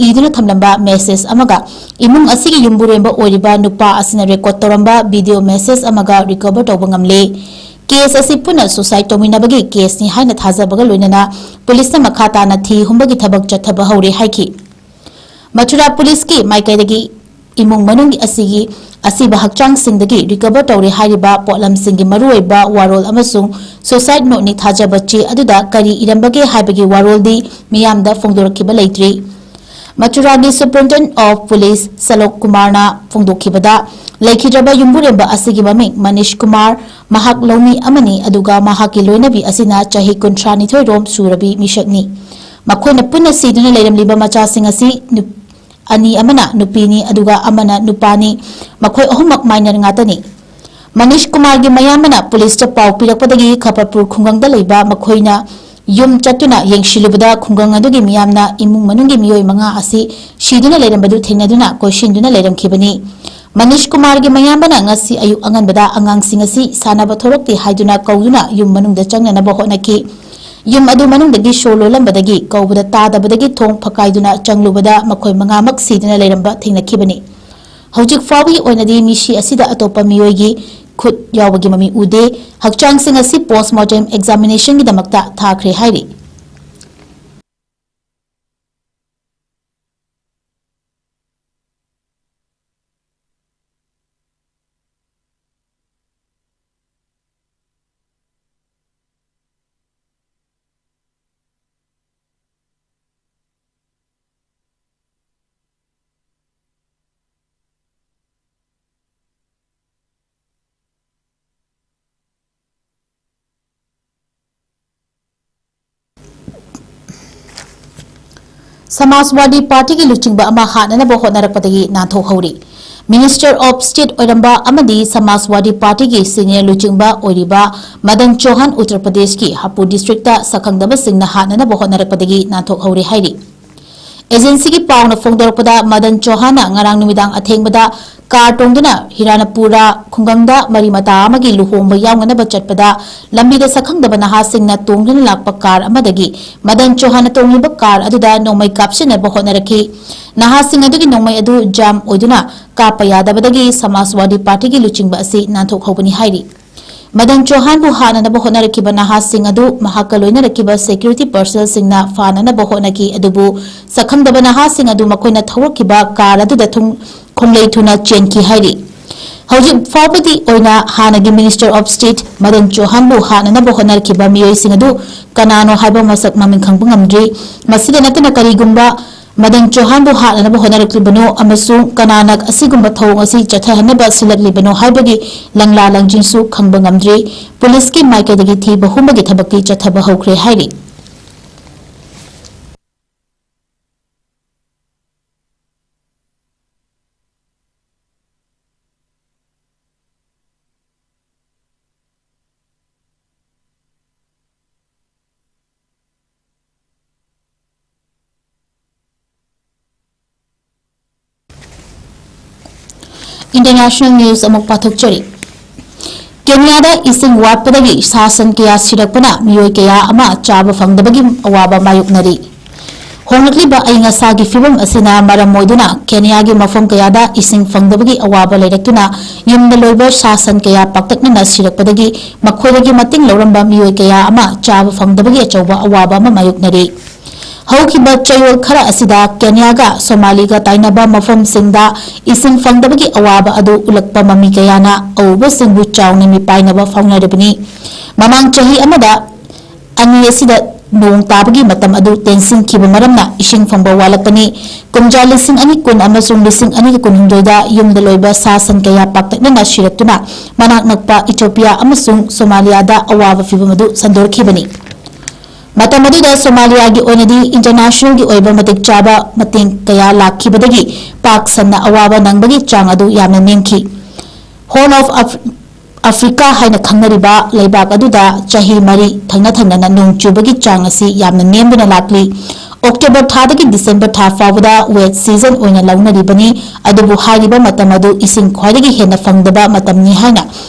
ꯏꯗꯨꯅ ꯊꯝꯂꯝꯕ message ꯑꯃꯒ ꯏꯃꯨꯡ ꯑꯁꯤꯒꯤ ꯌꯨꯝꯕꯨꯔꯦꯝꯕ ꯑꯣꯏꯔꯤꯕ ꯅꯨꯄꯥ ꯑꯁꯤꯅ record ꯇꯧꯔꯝꯕ video message ꯑꯃꯒ recover ꯇꯧꯕ ꯉꯝꯂꯦ꯫ Case ꯑꯁꯤ ꯄꯨꯟꯅ suicide ꯇꯧꯃꯤꯟꯅꯕꯒꯤ caseꯅꯤ ꯍꯥꯏꯅ ꯊꯥꯖꯕꯒ ꯂꯣꯏꯅꯅ ꯄꯨꯂꯤꯁꯅ ꯃꯈꯥ ꯇꯥꯅ ꯊꯤ ꯍꯨꯝꯕꯒꯤ ꯊꯕꯛ ꯆꯠꯊꯕ ꯍꯧꯔꯦ ꯍꯥꯏꯈꯤ꯫ ꯃꯊꯨꯔꯥ ꯄꯨꯂꯤꯁꯀꯤ ꯃꯥꯏꯀꯩꯗꯒꯤ ꯏꯃꯨꯡ ꯃꯅꯨꯡ ꯑꯁꯤꯒꯤ ꯑꯁꯤꯕ ꯍꯛꯆꯥꯡꯁꯤꯡꯗꯒꯤ recover ꯇꯧꯔꯦ ꯍꯥꯏꯔꯤꯕ ꯄꯣꯠꯂꯝꯁꯤꯡꯒꯤ ꯃꯔꯨꯑꯣꯏꯕ ꯋꯥꯔꯣꯜ ꯑꯃꯁꯨꯡ suicide noteꯅꯤ ꯊꯥꯖꯕ ꯆꯦ ꯑꯗꯨꯗ ꯀꯔꯤ ꯏꯔꯝꯕꯒꯦ ꯍꯥꯏꯕꯒꯤ ꯋꯥꯔꯣꯜꯗꯤ ꯃꯤꯌꯥꯝꯗ ꯐꯣꯡꯗꯣꯔꯛꯈꯤꯕ ꯂꯩꯇ꯭ꯔꯤ꯫ ꯃꯊꯨꯔꯥꯒꯤ Superintendent of Police ꯁꯂꯣꯛ ꯀꯨꯃꯥꯔꯅ ꯐꯣꯡꯗꯣꯛꯈꯤꯕꯗ, ꯂꯩꯈꯤꯗ꯭ꯔꯕ ꯌꯨꯝꯕꯨꯔꯦꯝꯕ ꯑꯁꯤꯒꯤ ꯃꯃꯤꯡ ꯃꯅꯤꯁ ꯀꯨꯃꯥꯔ, ꯃꯍꯥꯛ ꯂꯧꯃꯤ ꯑꯃꯅꯤ, ꯑꯗꯨꯒ ꯃꯍꯥꯛꯀꯤ ꯂꯣꯏꯅꯕꯤ ꯑꯁꯤꯅ ꯆꯍꯤ ꯀꯨꯟꯊ꯭ꯔꯥ ꯅꯤꯊꯣꯏ ꯔꯣꯝ ꯁꯨꯔꯕꯤ ꯃꯤꯁꯛꯅꯤ꯫ ꯃꯈꯣꯏꯅ ꯄꯨꯟꯅ ꯁꯤꯗꯨꯅ ꯂꯩꯔꯝꯂꯤꯕ ꯃꯆꯥꯁꯤꯡ ꯑꯁꯤ ꯅꯨꯞ-, ꯑꯅꯤ ꯑꯃꯅ ꯅꯨꯄꯤꯅꯤ, ꯑꯗꯨꯒ ꯑꯃꯅ ꯅꯨꯄꯥꯅꯤ꯫ ꯃꯈꯣꯏ ꯑꯍꯨꯝꯃꯛ minor ꯉꯥꯛꯇꯅꯤ꯫ ꯃꯅꯤꯁ ꯀꯨꯃꯥꯔꯒꯤ ꯃꯌꯥꯝꯕꯅ ꯄꯨꯂꯤꯁꯇ ꯄꯥꯎ ꯄꯤꯔꯛꯄꯗꯒꯤ ꯈꯄꯔꯄꯨꯔ ꯈꯨꯡꯒꯪꯗ ꯂꯩꯕ ꯃꯈꯣꯏꯅ ꯌꯨꯝ ꯆꯠꯇꯨꯅ ꯌꯦꯡꯁꯤꯜꯂꯨꯕꯗ ꯈꯨꯡꯒꯪ ꯑꯗꯨꯒꯤ ꯃꯤꯌꯥꯝꯅ ꯏꯃꯨꯡ ꯃꯅꯨꯡꯒꯤ ꯃꯤꯑꯣꯏ ꯃꯉꯥ ꯑꯁꯤ ꯁꯤꯗꯨꯅ ꯂꯩꯔꯝꯕꯗꯨ ꯊꯦꯡꯅꯗꯨꯅ ꯀꯣꯏꯁꯤꯟꯗꯨꯅ ꯂꯩꯔꯝꯈꯤꯕꯅꯤ꯫ ꯃꯅꯤꯁ ꯀꯨꯃꯥꯔꯒꯤ ꯃꯌꯥꯝꯕꯅ ꯉꯁꯤ ꯑꯌꯨꯛ ꯑꯉꯟꯕꯗ ꯑꯉꯥꯡꯁꯤꯡ ꯑꯁꯤ ꯁꯥꯟꯅꯕ ꯊꯣꯔꯛꯇꯦ ꯍꯥꯏꯗꯨꯅ ꯀꯧꯗꯨꯅ ꯌꯨꯝ ꯃꯅꯨꯡꯗ ꯆꯪꯅꯅꯕ ꯍꯣꯠꯅꯈꯤ꯫ ꯌꯨꯝ ꯑꯗꯨ ꯃꯅꯨꯡꯗꯒꯤ ꯁꯣꯔ ꯂꯣꯜꯂꯝꯕꯗꯒꯤ ꯀꯧꯕꯗ ꯇꯥꯗꯕꯗꯒꯤ ꯊꯣꯡ ꯐꯛꯀꯥꯏꯗꯨꯅ ꯆꯪꯂꯨꯕꯗ ꯃꯈꯣꯏ ꯃꯉꯥꯃꯛ ꯁꯤꯗꯨꯅ ꯂꯩꯔꯝꯕ ꯊꯦꯡꯅꯈꯤꯕꯅꯤ꯫ ꯍꯧꯖꯤꯛ ꯐꯥꯎꯕꯒꯤ ꯑꯣꯏꯅꯗꯤ ꯃꯤꯁꯤ ꯑꯁꯤꯗ ꯑꯇꯣꯞꯄ ꯃꯤꯑꯣꯏꯒꯤ ꯈꯨꯠ ꯌꯥꯎꯕꯒꯤ ꯃꯃꯤ ꯎꯗꯦ꯫ ꯍꯛꯆꯥꯡꯁꯤꯡ ꯑꯁꯤ post mortem examination ꯒꯤꯗꯃꯛꯇ ꯊꯥꯈ꯭ꯔꯦ ꯍꯥꯏꯔꯤ꯫ ꯁꯃꯥꯖꯋꯥꯗꯤ ꯄꯥꯔꯇꯤꯒꯤ ꯂꯨꯆꯤꯡꯕ ꯑꯃ ꯍꯥꯠꯅꯅꯕ ꯍꯣꯠꯅꯔꯛꯄꯗꯒꯤ ꯅꯥꯟꯊꯣꯛꯍꯧꯔꯤ꯫ Minister of State ꯑꯣꯏꯔꯝꯕ ꯑꯃꯗꯤ ꯁꯃꯥꯖꯋꯥꯗꯤ ꯄꯥꯔꯇꯤꯒꯤ senior ꯂꯨꯆꯤꯡꯕ ꯑꯣꯏꯔꯤꯕ ꯃꯗꯟ ꯆꯧꯍꯥꯟ ꯎꯠꯇꯔ ꯄ꯭ꯔꯗꯦꯁꯀꯤ ꯍꯥꯄꯨꯔ district ꯇ ꯁꯛꯈꯪꯗꯕꯁꯤꯡꯅ ꯍꯥꯠꯅꯅꯕ ꯍꯣꯠꯅꯔꯛꯄꯗꯒꯤ ꯅꯥꯟꯊꯣꯛꯍꯧꯔꯦ ꯍꯥꯏꯔꯤ꯫ Agency ꯒꯤ ꯄꯥꯎꯅ ꯐꯣꯡꯗꯣꯔꯛꯄꯗ, ꯃꯗꯟ ꯆꯧꯍꯥꯟꯅ ꯉꯔꯥꯡ ꯅꯨꯃꯤꯗꯥꯡ ꯑꯊꯦꯡꯕꯗ ꯀꯥꯔ ꯇꯣꯡꯗꯨꯅ ꯍꯤꯔꯥꯅꯄꯨꯔ ꯈꯨꯡꯒꯪꯗ ꯃꯔꯤ ꯃꯇꯥ ꯑꯃꯒꯤ ꯂꯨꯍꯣꯡꯕ ꯌꯥꯎꯅꯅꯕ ꯆꯠꯄꯗ, ꯂꯝꯕꯤꯗ ꯁꯛꯈꯪꯗꯕ ꯅꯍꯥꯁꯤꯡꯅ ꯇꯣꯡꯗꯨꯅ ꯂꯥꯛꯄ ꯀꯥꯔ ꯑꯃꯗꯒꯤ ꯃꯗꯟ ꯆꯧꯍꯥꯟꯅ ꯇꯣꯡꯂꯤꯕ ꯀꯥꯔ ꯑꯗꯨꯗ ꯅꯣꯡꯃꯩ ꯀꯥꯞꯁꯤꯟꯅꯕ ꯍꯣꯠꯅꯔꯛꯈꯤ꯫ ꯅꯍꯥꯁꯤꯡ ꯑꯗꯨꯒꯤ ꯅꯣꯡꯃꯩ ꯑꯗꯨ ꯖꯥꯝ ꯑꯣꯏꯗꯨꯅ ꯀꯥꯞꯄ ꯌꯥꯗꯕꯗꯒꯤ ꯁꯃꯥꯖꯋꯥꯗꯤ ꯄꯥꯔꯇꯤꯒꯤ ꯂꯨꯆꯤꯡꯕ ꯑꯁꯤ ꯅꯥꯟꯊꯣꯛꯍꯧꯕꯅꯤ ꯍꯥꯏꯔꯤ꯫ ꯃꯗꯟ ꯆꯧꯍꯥꯟꯕꯨ ꯍꯥꯠꯅꯅꯕ ꯍꯣꯠꯅꯔꯛꯈꯤꯕ ꯅꯍꯥꯁꯤꯡ ꯑꯗꯨ ꯃꯍꯥꯛꯀ ꯂꯣꯏꯅꯔꯛꯈꯤꯕ ꯁꯦꯀ꯭ꯌꯨꯔꯤꯇꯤ ꯄꯔꯁꯅꯦꯜꯁꯤꯡꯅ ꯐꯥꯅꯅꯕ ꯍꯣꯠꯅꯈꯤ, ꯑꯗꯨꯕꯨ ꯁꯛꯈꯪꯗꯕ ꯅꯍꯥꯁꯤꯡ ꯑꯗꯨ ꯃꯈꯣꯏꯅ ꯊꯧꯔꯛꯈꯤꯕ ꯀꯥꯔ ꯑꯗꯨꯗ ꯊꯨꯡ-, ꯈꯣꯡꯂꯩ ꯊꯨꯅ ꯆꯦꯟꯈꯤ ꯍꯥꯏꯔꯤ꯫ ꯍꯧꯖꯤꯛ ꯐꯥꯎꯕꯗꯤ ꯑꯣꯏꯅ ꯍꯥꯟꯅꯒꯤ Minister of State ꯃꯗꯟ ꯆꯧꯍꯥꯟꯕꯨ ꯍꯥꯠꯅꯅꯕ ꯍꯣꯠꯅꯔꯛꯈꯤꯕ ꯃꯤꯑꯣꯏꯁꯤꯡ ꯑꯗꯨ ꯀꯅꯥꯅꯣ ꯍꯥꯏꯕ ꯃꯁꯛ ꯃꯃꯤꯡ ꯈꯪꯕ ꯉꯝꯗ꯭ꯔꯤ꯫ ꯃꯁꯤꯗ ꯅꯠꯇꯅ ꯀꯔꯤꯒꯨꯝꯕ ꯃꯗꯟ ꯆꯧꯍꯥꯟꯕꯨ ꯍꯥꯠꯅꯅꯕ ꯍꯣꯠꯅꯔꯛꯂꯤꯕꯅꯣ ꯑꯃꯁꯨꯡ ꯀꯅꯥꯅ ꯑꯁꯤꯒꯨꯝꯕ ꯊꯧꯑꯣꯡ ꯑꯁꯤ ꯆꯠꯊꯍꯟꯅꯕ ꯁꯤꯜꯂꯛꯂꯤꯕꯅꯣ ꯍꯥꯏꯕꯒꯤ ꯂꯪꯂꯥ ꯂꯪꯖꯤꯡꯁꯨ ꯈꯪꯕ ꯉꯝꯗ꯭ꯔꯤ꯫ ꯄꯨꯂꯤꯁꯀꯤ ꯃꯥꯏꯀꯩꯗꯒꯤ ꯊꯤꯕ ꯍꯨꯝꯕꯒꯤ ꯊꯕꯛꯇꯤ ꯆꯠꯊꯕ ꯍꯧꯈ꯭ꯔꯦ ꯍꯥꯏꯔꯤ꯫ International news ꯑꯃꯨꯛ ꯄꯥꯊꯣꯛꯆꯔꯤ꯫ ꯀꯦꯅꯤꯌꯥꯗ ꯏꯁꯤꯡ ꯋꯥꯠꯄꯗꯒꯤ ꯁꯥ ꯁꯟ ꯀꯌꯥ ꯁꯤꯔꯛꯄꯅ ꯃꯤꯑꯣꯏ ꯀꯌꯥ ꯑꯃ ꯆꯥꯕ ꯐꯪꯗꯕꯒꯤ ꯑꯋꯥꯕ ꯃꯥꯌꯣꯛꯅꯔꯤ꯫ ꯍꯣꯡꯂꯛꯂꯤꯕ ꯑꯏꯪ ꯑꯁꯥꯒꯤ ꯐꯤꯕꯝ ꯑꯁꯤꯅ ꯃꯔꯝ ꯑꯣꯏꯗꯨꯅ ꯀꯦꯅꯤꯌꯥꯒꯤ ꯃꯐꯝ ꯀꯌꯥꯗ ꯏꯁꯤꯡ ꯐꯪꯗꯕꯒꯤ ꯑꯋꯥꯕ ꯂꯩꯔꯛꯇꯨꯅ ꯌꯨꯝꯗ ꯂꯣꯏꯕ ꯁꯥ ꯁꯟ ꯀꯌꯥ ꯄꯥꯛꯇꯛꯅꯅ ꯁꯤꯔꯛꯄꯗꯒꯤ ꯃꯈꯣꯏꯗꯒꯤ ꯃꯇꯦꯡ ꯂꯧꯔꯝꯕ ꯃꯤꯑꯣꯏ ꯀꯌꯥ ꯑꯃ ꯆꯥꯕ ꯐꯪꯗꯕꯒꯤ ꯑꯆꯧꯕ ꯑꯋꯥꯕ ꯑꯃ ꯃꯥꯌꯣꯛꯅꯔꯤ꯫ ꯍꯧꯈꯤꯕ ꯆꯌꯣꯜ ꯈꯔ ꯑꯁꯤꯗ ꯀꯦꯅꯤꯌꯥꯒ ꯁꯣꯃꯥꯂꯤꯒ ꯇꯥꯏꯅꯕ ꯃꯐꯝꯁꯤꯡꯗ ꯏꯁꯤꯡ ꯐꯪꯗꯕꯒꯤ ꯑꯋꯥꯕ ꯑꯗꯨ ꯎꯠꯂꯛꯄ ꯃꯃꯤ ꯀꯌꯥꯅ ꯑꯎꯕꯁꯤꯡꯕꯨ ꯆꯥꯎꯅ ꯃꯤꯄꯥꯏꯅꯕ ꯐꯥꯎꯅꯔꯤꯕꯅꯤ꯫ ꯃꯃꯥꯡ ꯆꯍꯤ ꯑꯃꯗ ꯑꯅꯤ ꯑꯁꯤꯗ ꯅꯣꯡ ꯇꯥꯕꯒꯤ ꯃꯇꯝ ꯑꯗꯨ ꯇꯦꯟꯁꯤꯟꯈꯤꯕ ꯃꯔꯝꯅ ꯏꯁꯤꯡ ꯐꯪꯕ ꯋꯥꯠꯂꯛꯄꯅꯤ꯫ ꯀꯨꯝꯖꯥ ꯂꯤꯁꯤꯡ ꯑꯅꯤ ꯀꯨꯟ ꯑꯃꯁꯨꯡ ꯂꯤꯁꯤꯡ ꯑꯅꯤ ꯀꯨꯟꯍꯨꯝꯗꯣꯏꯗ ꯌꯨꯝꯗ ꯂꯣꯏꯕ ꯁꯥ ꯁꯟ ꯀꯌꯥ ꯄꯥꯛꯇꯛꯅꯅ ꯁꯤꯔꯛꯇꯨꯅ ꯃꯅꯥꯛ ꯅꯛꯄ ꯏꯊꯤꯑꯣꯄꯤꯌꯥ ꯑꯃꯁꯨꯡ ꯁꯣꯃꯥꯂꯤꯌꯥꯗ ꯑꯋꯥꯕ ꯐꯤꯚꯝ ꯑꯗꯨ ꯁꯟꯗꯣꯔꯛꯈꯤꯕꯅꯤ꯫ ꯃꯇꯝ ꯑꯗꯨꯗ ꯁꯣꯃꯥꯂꯤꯌꯥꯒꯤ ꯑꯣꯏꯅꯗꯤ ꯏꯟꯇꯔꯅꯦꯁꯅꯦꯜꯒꯤ ꯑꯣꯏꯕ ꯃꯇꯤꯛ ꯆꯥꯕ ꯃꯇꯦꯡ ꯀꯌꯥ ꯂꯥꯛꯈꯤꯕꯗꯒꯤ ꯄꯥꯛ ꯁꯟꯅ ꯑꯋꯥꯕ ꯅꯪꯕꯒꯤ ꯆꯥꯡ ꯑꯗꯨ ꯌꯥꯝꯅ ꯅꯦꯝꯈꯤ꯫ Horn of Af-, ꯑꯐ꯭ꯔꯤꯀꯥ ꯍꯥꯏꯅ ꯈꯪꯅꯔꯤꯕ ꯂꯩꯕꯥꯛ ꯑꯗꯨꯗ ꯆꯍꯤ ꯃꯔꯤ ꯊꯪꯅ ꯊꯪꯅꯅ ꯅꯣꯡ ꯆꯨꯕꯒꯤ ꯆꯥꯡ ꯑꯁꯤ ꯌꯥꯝꯅ ꯅꯦꯝꯗꯨꯅ ꯂꯥꯛꯂꯤ꯫ ꯑꯣꯛꯇꯣꯕꯔ ꯊꯥꯗꯒꯤ ꯗꯤꯁꯦꯝꯕꯔ ꯊꯥ ꯐꯥꯎꯕꯗ wet season ꯑꯣꯏꯅ ꯂꯧꯅꯔꯤꯕꯅꯤ, ꯑꯗꯨꯕꯨ ꯍꯥꯏꯔꯤꯕ ꯃꯇꯝ ꯑꯗꯨ ꯏꯁꯤꯡ ꯈ꯭ꯋꯥꯏꯗꯒꯤ ꯍꯦꯟꯅ ꯐꯪꯗꯕ ꯃꯇꯝꯅꯤ ꯍꯥꯏꯅ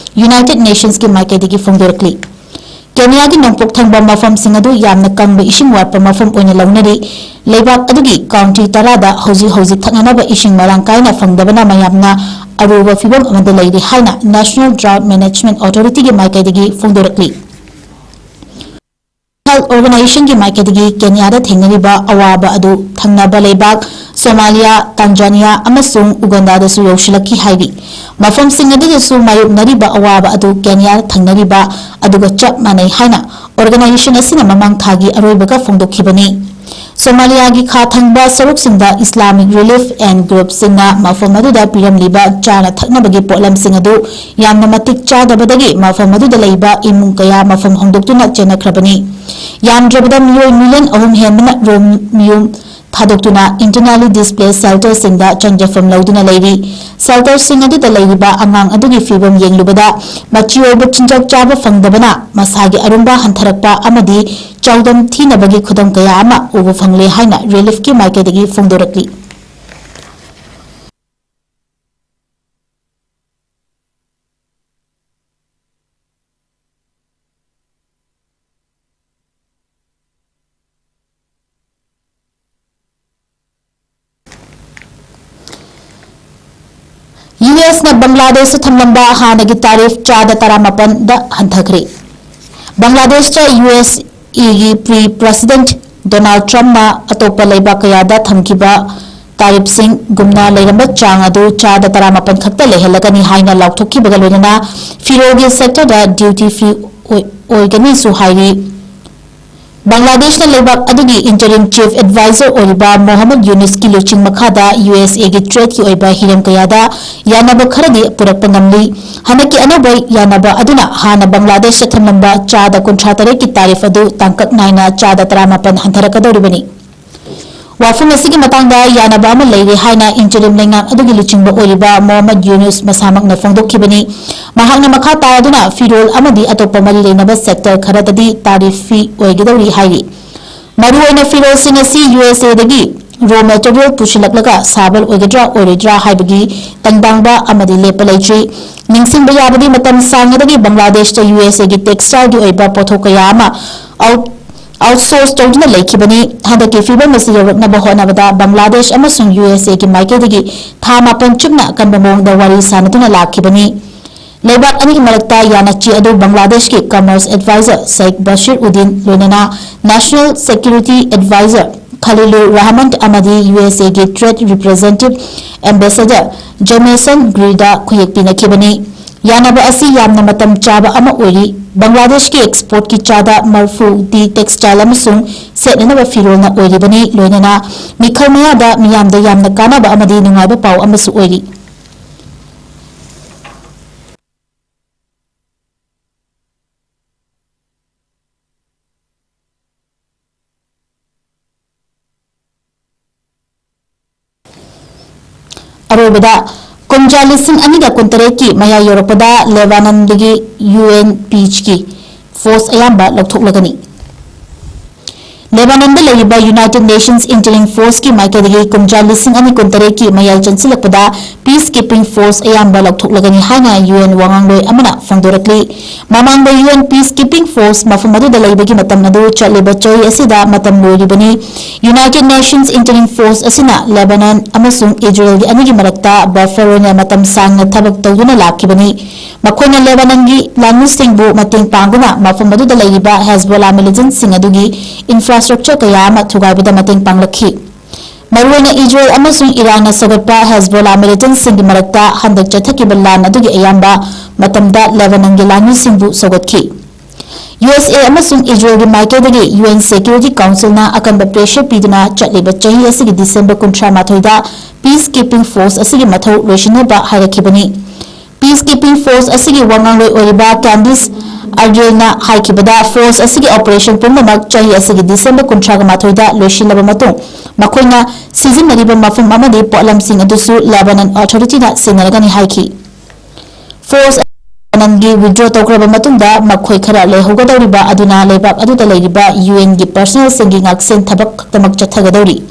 United Nationsꯀꯤ ꯃꯥꯏꯀꯩꯗꯒꯤ ꯐꯣꯡꯗꯣꯔꯛꯂꯤ꯫ ꯀꯦꯅꯤꯌꯥꯒꯤ ꯅꯣꯡꯄꯣꯛ ꯊꯪꯕ ꯃꯐꯝꯁꯤꯡ ꯑꯗꯨ ꯌꯥꯝꯅ ꯀꯪꯕ ꯏꯁꯤꯡ ꯋꯥꯠꯄ ꯃꯐꯝ ꯑꯣꯏꯅ ꯂꯧꯅꯔꯤ꯫ ꯂꯩꯕꯥꯛ ꯑꯗꯨꯒꯤ ꯀꯥꯎꯟꯇꯤ ꯇꯔꯥꯗ ꯍꯧꯖꯤꯛ ꯍꯧꯖꯤꯛ ꯊꯛꯅꯅꯕ ꯏꯁꯤꯡ ꯃꯔꯥꯡ ꯀꯥꯏꯅ ꯐꯪꯗꯕꯅ ꯃꯌꯥꯝꯅ ꯑꯔꯨꯕ ꯐꯤꯚꯝ ꯑꯃꯗ ꯂꯩꯔꯤ ꯍꯥꯏꯅ National Drought Management Authorityꯒꯤ ꯃꯥꯏꯀꯩꯗꯒꯤ ꯐꯣꯡꯗꯣꯔꯛꯂꯤ꯫ Health Organizationꯒꯤ ꯃꯥꯏꯀꯩꯗꯒꯤ ꯀꯦꯅꯤꯌꯥꯗ ꯊꯦꯡꯅꯔꯤꯕ ꯑꯋꯥꯕ ꯑꯗꯨ ꯊꯪꯅꯕ ꯂꯩꯕꯥꯛ ꯁꯣꯃꯥꯂꯤꯌꯥ, ꯇꯥꯟꯖꯥꯅꯤꯌꯥ ꯑꯃꯁꯨꯡ ꯎꯒꯟꯗꯥꯗꯁꯨ ꯌꯧꯁꯤꯜꯂꯛꯈꯤ ꯍꯥꯏꯔꯤ꯫ ꯃꯐꯝꯁꯤꯡ ꯑꯗꯨꯗꯁꯨ ꯃꯥꯌꯣꯛꯅꯔꯤꯕ ꯑꯋꯥꯕ ꯑꯗꯨ ꯀꯦꯅꯤꯌꯥ ꯊꯪꯅꯔꯤꯕ ꯑꯗꯨꯒ ꯆꯞ ꯃꯥꯟꯅꯩ ꯍꯥꯏꯅ organization ꯑꯁꯤꯅ ꯃꯃꯥꯡ ꯊꯥꯒꯤ ꯑꯔꯣꯏꯕꯒ ꯐꯣꯡꯗꯣꯛꯈꯤꯕꯅꯤ꯫ ꯁꯣꯃꯥꯂꯤꯌꯥꯒꯤ ꯈꯥ ꯊꯪꯕ ꯁꯔꯨꯛꯁꯤꯡꯗ Islamic Relief and Groupꯁꯤꯡꯅ ꯃꯐꯝ ꯑꯗꯨꯗ ꯄꯤꯔꯝꯂꯤꯕ ꯆꯥꯅ ꯊꯛꯅꯕꯒꯤ ꯄꯣꯠꯂꯝꯁꯤꯡ ꯑꯗꯨ ꯌꯥꯝꯅ ꯃꯇꯤꯛ ꯆꯥꯗꯕꯗꯒꯤ ꯃꯐꯝ ꯑꯗꯨꯗ ꯂꯩꯕ ꯏꯃꯨꯡ ꯀꯌꯥ ꯃꯐꯝ ꯍꯣꯡꯗꯣꯛꯇꯨꯅ ꯆꯦꯟꯅꯈ꯭ꯔꯕꯅꯤ꯫ ꯌꯥꯝꯗ꯭ꯔꯕꯗ ꯃꯤꯑꯣꯏ million ꯑꯍꯨꯝ ꯍꯦꯟꯕꯅ ꯔꯣꯝ ꯃꯌꯨꯝ ꯊꯥꯗꯣꯛꯇꯨꯅ internally displaced shelterꯁꯤꯡꯗ ꯆꯪꯖꯐꯝ ꯂꯧꯗꯨꯅ ꯂꯩꯔꯤ꯫ Shelterꯁꯤꯡ ꯑꯗꯨꯗ ꯂꯩꯔꯤꯕ ꯑꯉꯥꯡ ꯑꯗꯨꯒꯤ ꯐꯤꯕꯝ ꯌꯦꯡꯂꯨꯕꯗ ꯃꯆꯤ ꯑꯣꯏꯕ ꯆꯤꯟꯖꯥꯛ ꯆꯥꯕ ꯐꯪꯗꯕꯅ ꯃꯁꯥꯒꯤ ꯑꯔꯨꯝꯕ ꯍꯟꯊꯔꯛꯄ ꯑꯃꯗꯤ ꯆꯥꯎꯗꯝ ꯊꯤꯅꯕꯒꯤ ꯈꯨꯗꯝ ꯀꯌꯥ ꯑꯃ ꯎꯕ ꯐꯪꯂꯦ ꯍꯥꯏꯅ Reliefꯀꯤ ꯃꯥꯏꯀꯩꯗꯒꯤ ꯐꯣꯡꯗꯣꯔꯛꯂꯤ꯫ USꯅ ꯕꯪꯒ꯭ꯂꯥꯗꯦꯁꯇ ꯊꯝꯂꯝꯕ ꯍꯥꯟꯅꯒꯤ tariff ꯆꯥꯗ ꯇꯔꯥꯃꯥꯄꯟꯗ ꯍꯟꯊꯈ꯭ꯔꯦ꯫ ꯕꯪꯒ꯭ꯂꯥꯗꯦꯁꯇ USAꯒꯤ pre president Donald Trumpꯅ ꯑꯇꯣꯞꯄ ꯂꯩꯕꯥꯛ ꯀꯌꯥꯗ ꯊꯝꯈꯤꯕ tariffꯁꯤꯡꯒꯨꯝꯅ ꯂꯩꯔꯝꯕ ꯆꯥꯡ ꯑꯗꯨ ꯆꯥꯗ ꯇꯔꯥꯃꯥꯄꯟ ꯈꯛꯇ ꯂꯩꯍꯜꯂꯒꯅꯤ ꯍꯥꯏꯅ ꯂꯥꯎꯊꯣꯛꯈꯤꯕꯒ ꯂꯣꯏꯅꯅ ꯐꯤꯔꯣꯜꯒꯤ sectorꯗ duty free ꯑꯣꯏ-, ꯑꯣꯏꯒꯅꯤꯁꯨ ꯍꯥꯏꯔꯤ꯫ ꯕꯪꯒ꯭ꯂꯥꯗꯦꯁꯅ ꯂꯩꯕꯥꯛ ꯑꯗꯨꯒꯤ interim chief advisor ꯑꯣꯏꯔꯤꯕ ꯃꯣꯍꯝꯃꯗ ꯌꯨꯅꯨꯁꯀꯤ ꯂꯨꯆꯤꯡ ꯃꯈꯥꯗ USAꯒꯤ tradeꯀꯤ ꯑꯣꯏꯕ ꯍꯤꯔꯝ ꯀꯌꯥꯗ ꯌꯥꯅꯕ ꯈꯔꯗꯤ ꯄꯨꯔꯛꯄ ꯉꯝꯂꯤ꯫ ꯍꯟꯗꯛꯀꯤ ꯑꯅꯧꯕ ꯌꯥꯅꯕ ꯑꯗꯨꯅ ꯍꯥꯟꯅ ꯕꯪꯒ꯭ꯂꯥꯗꯦꯁꯇ ꯊꯝꯂꯝꯕ ꯆꯥꯗ ꯀꯨꯟꯊ꯭ꯔꯥ ꯇꯔꯦꯠꯀꯤ tariff ꯑꯗꯨ ꯇꯥꯡꯀꯛ ꯅꯥꯏꯅ ꯆꯥꯗ ꯇꯔꯥꯃꯥꯄꯟ ꯍꯟꯊꯔꯛꯀꯗꯧꯔꯤꯕꯅꯤ꯫ ꯋꯥꯐꯝ ꯑꯁꯤꯒꯤ ꯃꯇꯥꯡꯗ ꯌꯥꯅꯕ ꯑꯃ ꯂꯩꯔꯦ ꯍꯥꯏꯅ interim ꯂꯩꯉꯥꯛ ꯑꯗꯨꯒꯤ ꯂꯨꯆꯤꯡꯕ ꯑꯣꯏꯔꯤꯕ ꯃꯣꯍꯝꯃꯗ ꯌꯨꯅꯨꯁ ꯃꯁꯥꯃꯛꯅ ꯐꯣꯡꯗꯣꯛꯈꯤꯕꯅꯤ꯫ ꯃꯍꯥꯛꯅ ꯃꯈꯥ ꯇꯥꯔꯗꯨꯅ ꯐꯤꯔꯣꯜ ꯑꯃꯗꯤ ꯑꯇꯣꯞꯄ ꯃꯔꯤ ꯂꯩꯅꯕ sector ꯈꯔꯗꯗꯤ tariff free ꯑꯣꯏꯒꯗꯧꯔꯤ ꯍꯥꯏꯔꯤ꯫ ꯃꯔꯨꯑꯣꯏꯅ ꯐꯤꯔꯣꯜꯁꯤꯡ ꯑꯁꯤ ꯌꯨ ꯑꯦꯁ ꯑꯦꯗꯒꯤ raw material ꯄꯨꯁꯤꯜꯂꯛꯂꯒ ꯁꯥꯕ ꯑꯣꯏꯒꯗ꯭ꯔꯥ ꯑꯣꯏꯔꯣꯏꯗ꯭ꯔꯥ ꯍꯥꯏꯕꯒꯤ ꯇꯪꯗꯥꯡꯕ ꯑꯃꯗꯤ ꯂꯦꯞꯄ ꯂꯩꯇ꯭ꯔꯤ꯫ ꯅꯤꯡꯁꯤꯡꯕ ꯌꯥꯕꯗꯤ, ꯃꯇꯝ ꯁꯥꯡꯉꯗꯒꯤ ꯕꯪꯒ꯭ꯂꯥꯗꯦꯁꯇ ꯌꯨ ꯑꯦꯁ ꯑꯦꯒꯤ textileꯒꯤ ꯑꯣꯏꯕ ꯄꯣꯠꯊꯣꯛ ꯀꯌꯥ ꯑꯃ out outsource ꯇꯧꯗꯨꯅ ꯂꯩꯈꯤꯕꯅꯤ꯫ ꯍꯟꯗꯛꯀꯤ ꯐꯤꯕꯝ ꯑꯁꯤ ꯌꯧꯔꯛꯅꯕ ꯍꯣꯠꯅꯕꯗ ꯕꯪꯒ꯭ꯂꯥꯗꯦꯁ ꯑꯃꯁꯨꯡ ꯌꯨ ꯑꯦꯁ ꯑꯦꯒꯤ ꯃꯥꯏꯀꯩꯗꯒꯤ ꯊꯥ ꯃꯥꯄꯟ ꯆꯨꯞꯅ ꯑꯀꯟꯕ ꯃꯑꯣꯡꯗ ꯋꯥꯔꯤ ꯁꯥꯅꯗꯨꯅ ꯂꯥꯛꯈꯤꯕꯅꯤ꯫ ꯂꯩꯕꯥꯛ ꯑꯅꯤꯒꯤ ꯃꯔꯛꯇ ꯌꯥꯅꯆꯦ ꯑꯗꯨ ꯕꯪꯒ꯭ꯂꯥꯗꯦꯁꯀꯤ commerce advisor ꯁꯦꯈ ꯕꯁꯤꯔ ꯎꯗꯤꯟ, ꯂꯣꯏꯅꯅ national security advisor ꯈꯂꯤꯂꯨꯔ ꯔꯍꯃꯟ ꯑꯃꯗꯤ ꯌꯨ ꯑꯦꯁ ꯑꯦꯒꯤ trade representative ambassador ꯖꯦꯃꯦꯁꯟ ꯒ꯭ꯔꯤꯗ ꯈꯨꯌꯦꯛ ꯄꯤꯅꯈꯤꯕꯅꯤ꯫ ꯌꯥꯅꯕ ꯑꯁꯤ ꯌꯥꯝꯅ ꯃꯇꯝ ꯆꯥꯕ ꯑꯃ ꯑꯣꯏꯔꯤ꯫ ꯕꯪꯒ꯭ꯂꯥꯗꯦꯁꯀꯤ exportꯀꯤ ꯆꯥꯗ ꯃꯔꯐꯨꯗꯤ textile ꯑꯃꯁꯨꯡ ꯁꯦꯠꯅꯅꯕ ꯐꯤꯔꯣꯜꯅ ꯑꯣꯏꯔꯤꯕꯅꯤ, ꯂꯣꯏꯅꯅ ꯃꯤꯈꯜ ꯃꯌꯥꯗ ꯃꯤꯌꯥꯝꯗ ꯌꯥꯝꯅ ꯀꯥꯟꯅꯕ ꯑꯃꯗꯤ ꯅꯨꯡꯉꯥꯏꯕ ꯄꯥꯎ ꯑꯃꯁꯨ ꯑꯣꯏꯔꯤ꯫ ꯑꯔꯣꯏꯕꯗ, ꯀꯨꯝꯖꯥ ꯂꯤꯁꯤꯡ ꯑꯅꯤꯒ ꯀꯨꯟꯇꯔꯦꯠꯀꯤ ꯃꯌꯥꯏ ꯌꯧꯔꯛꯄꯗ ꯂꯦꯕꯥꯅꯟꯗꯒꯤ ꯌꯨ ꯑꯦꯟ peaceꯀꯤ force ꯑꯌꯥꯝꯕ ꯂꯧꯊꯣꯛꯂꯒꯅꯤ꯫ ꯂꯦꯕꯥꯅꯟꯗ ꯂꯩꯔꯤꯕ United Nations interim forceꯀꯤ ꯃꯥꯏꯀꯩꯗꯒꯤ ꯀꯨꯝꯖꯥ ꯂꯤꯁꯤꯡ ꯑꯅꯤ ꯀꯨꯟꯇꯔꯦꯠꯀꯤ ꯃꯌꯥꯏ ꯆꯟꯁꯤꯜꯂꯛꯄꯗ peacekeeping force ꯑꯌꯥꯝꯕ ꯂꯧꯊꯣꯛꯂꯒꯅꯤ ꯍꯥꯏꯅ ꯌꯨ ꯑꯦꯟ ꯋꯥꯉꯥꯡꯂꯣꯏ ꯑꯃꯅ ꯐꯣꯡꯗꯣꯔꯛꯂꯤ꯫ ꯃꯃꯥꯡꯗ ꯌꯨ ꯑꯦꯟ peacekeeping force ꯃꯐꯝ ꯑꯗꯨꯗ ꯂꯩꯕꯒꯤ ꯃꯇꯝ ꯑꯗꯨ ꯆꯠꯂꯤꯕ ꯆꯍꯤ ꯑꯁꯤꯗ ꯃꯇꯝ ꯂꯣꯏꯔꯤꯕꯅꯤ꯫ United Nations interim force ꯑꯁꯤꯅ ꯂꯦꯕꯥꯅꯟ ꯑꯃꯁꯨꯡ ꯏꯖꯔꯦꯜꯒꯤ ꯑꯅꯤꯒꯤ ꯃꯔꯛꯇ buffer ꯑꯣꯏꯅ ꯃꯇꯝ ꯁꯥꯡꯅ ꯊꯕꯛ ꯇꯧꯗꯨꯅ ꯂꯥꯛꯈꯤꯕꯅꯤ꯫ ꯃꯈꯣꯏꯅ ꯂꯦꯕꯥꯅꯟꯒꯤ ꯂꯥꯟꯃꯤꯁꯤꯡꯕꯨ ꯃꯇꯦꯡ ꯄꯥꯡꯗꯨꯅ ꯃꯐꯝ ꯑꯗꯨꯗ ꯂꯩꯔꯤꯕ ꯍꯦꯖꯕꯣꯂꯥ militantꯁꯤꯡ ꯑꯗꯨꯒꯤ infrastructure ꯀꯌꯥ ꯑꯃ ꯊꯨꯒꯥꯏꯕꯗ ꯃꯇꯦꯡ ꯄꯥꯡꯂꯛꯈꯤ꯫ ꯃꯔꯨꯑꯣꯏꯅ ꯏꯖꯔꯦꯜ ꯑꯃꯁꯨꯡ ꯏꯔꯥꯟꯅ ꯁꯧꯒꯠꯄ ꯍꯦꯖꯕꯣꯂꯥ militantꯁꯤꯡꯒꯤ ꯃꯔꯛꯇ ꯍꯟꯗꯛ ꯆꯠꯊꯈꯤꯕ ꯂꯥꯟ ꯑꯗꯨꯒꯤ ꯑꯌꯥꯝꯕ ꯃꯇꯝꯗ ꯂꯦꯕꯥꯅꯟꯒꯤ ꯂꯥꯟꯃꯤꯁꯤꯡꯕꯨ ꯁꯧꯒꯠꯈꯤ꯫ ꯌꯨ ꯑꯦꯁ ꯑꯦ ꯑꯃꯁꯨꯡ ꯏꯖꯔꯦꯜꯒꯤ ꯃꯥꯏꯀꯩꯗꯒꯤ ꯌꯨ ꯑꯦꯟ Security Councilꯅ ꯑꯀꯟꯕ pressure ꯄꯤꯗꯨꯅ ꯆꯠꯂꯤꯕ ꯆꯍꯤ ꯑꯁꯤꯒꯤ December ꯀꯨꯟꯊ꯭ꯔꯥ ꯃꯥꯊꯣꯏꯗ peacekeeping force ꯑꯁꯤꯒꯤ ꯃꯊꯧ ꯂꯣꯏꯁꯤꯟꯅꯕ ꯍꯥꯏꯔꯛꯈꯤꯕꯅꯤ꯫ Peacekeeping force ꯑꯁꯤꯒꯤ ꯋꯥꯉꯥꯡꯂꯣꯏ ꯑꯣꯏꯔꯤꯕ ꯀꯦꯟꯗꯤꯁ ꯑꯔꯒꯤꯜꯅ ꯍꯥꯏꯈꯤꯕꯗ, ꯐꯣꯔꯁ ꯑꯁꯤꯒꯤ ꯑꯣꯄꯔꯦꯁꯟ ꯄꯨꯝꯅꯃꯛ ꯆꯍꯤ ꯑꯁꯤꯒꯤ ꯗꯤꯁꯦꯝꯕꯔ ꯀꯨꯟꯊ꯭ꯔꯥꯒ ꯃꯥꯊꯣꯏꯗ ꯂꯣꯏꯁꯤꯜꯂꯕ ꯃꯇꯨꯡ, ꯃꯈꯣꯏꯅ ꯁꯤꯖꯤꯟꯅꯔꯤꯕ ꯃꯐꯝ ꯑꯃꯗꯤ ꯄꯣꯠꯂꯝꯁꯤꯡ ꯑꯗꯨꯁꯨ ꯂꯦꯕꯥꯅꯟ ꯑꯣꯊꯣꯔꯤꯇꯤꯅ ꯁꯤꯟꯅꯔꯒꯅꯤ ꯍꯥꯏꯈꯤ꯫ ꯐꯣꯔꯁ ꯂꯦꯕꯥꯅꯟꯒꯤ ꯋꯤꯗ꯭ꯔꯣ ꯇꯧꯈ꯭ꯔꯕ ꯃꯇꯨꯡꯗ, ꯃꯈꯣꯏ ꯈꯔ ꯂꯩꯍꯧꯒꯗꯧꯔꯤꯕ ꯑꯗꯨꯅ ꯂꯩꯕꯥꯛ ꯑꯗꯨꯗ ꯂꯩꯔꯤꯕ ꯌꯨ ꯑꯦꯟꯒꯤ ꯄꯔꯁꯅꯦꯜꯁꯤꯡꯒꯤ ꯉꯥꯛꯁꯦꯟ ꯊꯕꯛ ꯈꯛꯇꯃꯛ ꯆꯠꯊꯒꯗꯧꯔꯤ꯫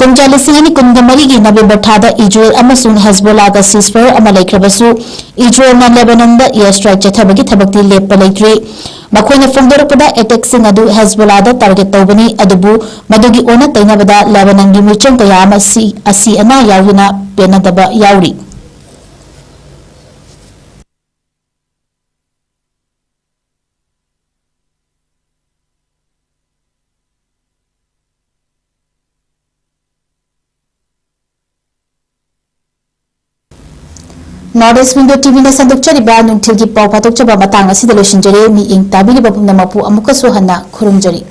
ꯀꯨꯝꯖꯥ ꯂꯤꯁꯤꯡ ꯑꯅꯤ ꯀꯨꯟꯒ ꯃꯔꯤꯒꯤ ꯅꯕꯦꯝꯕꯔ ꯊꯥꯗ ꯏꯖꯔꯦꯜ ꯑꯃꯁꯨꯡ ꯍꯦꯖꯕꯣꯂꯥꯒ ceasefire ꯑꯃ ꯂꯩꯈ꯭ꯔꯕꯁꯨ, ꯏꯖꯔꯦꯜꯅ ꯂꯦꯕꯥꯅꯟꯗ air strike ꯆꯠꯊꯕꯒꯤ ꯊꯕꯛꯇꯤ ꯂꯦꯞꯄ ꯂꯩꯇ꯭ꯔꯤ꯫ ꯃꯈꯣꯏꯅ ꯐꯣꯡꯗꯣꯔꯛꯄꯗ, ꯑꯦꯇꯦꯛꯁꯤꯡ ꯑꯗꯨ ꯍꯦꯖꯕꯣꯂꯥꯗ ꯇꯥꯔꯒꯦꯠ ꯇꯧꯕꯅꯤ, ꯑꯗꯨꯕꯨ ꯃꯗꯨꯒꯤ ꯑꯣꯟꯅ ꯇꯩꯅꯕꯗ ꯂꯦꯕꯥꯅꯟꯒꯤ ꯃꯤꯆꯝ ꯀꯌꯥ ꯑꯃ ꯁꯤ-, ꯑꯁꯤ ꯑꯅꯥ ꯌꯥꯎꯗꯨꯅ ꯄꯦꯟꯅꯗꯕ ꯌꯥꯎꯔꯤ꯫ North East Window ꯇꯤꯚꯤꯅ ꯁꯟꯗꯣꯛꯆꯔꯤꯕ ꯅꯨꯡꯊꯤꯜꯒꯤ ꯄꯥꯎ ꯐꯥꯗꯣꯛꯆꯕ ꯃꯇꯥꯡ ꯑꯁꯤꯗ ꯂꯣꯏꯁꯤꯟꯖꯔꯦ꯫ ꯃꯤꯠꯌꯦꯡ ꯇꯥꯕꯤꯔꯤꯕ ꯄꯨꯝꯅꯃꯛꯄꯨ ꯑꯃꯨꯛꯀꯁꯨ ꯍꯟꯅ ꯈꯨꯔꯨꯝꯖꯔꯤ꯫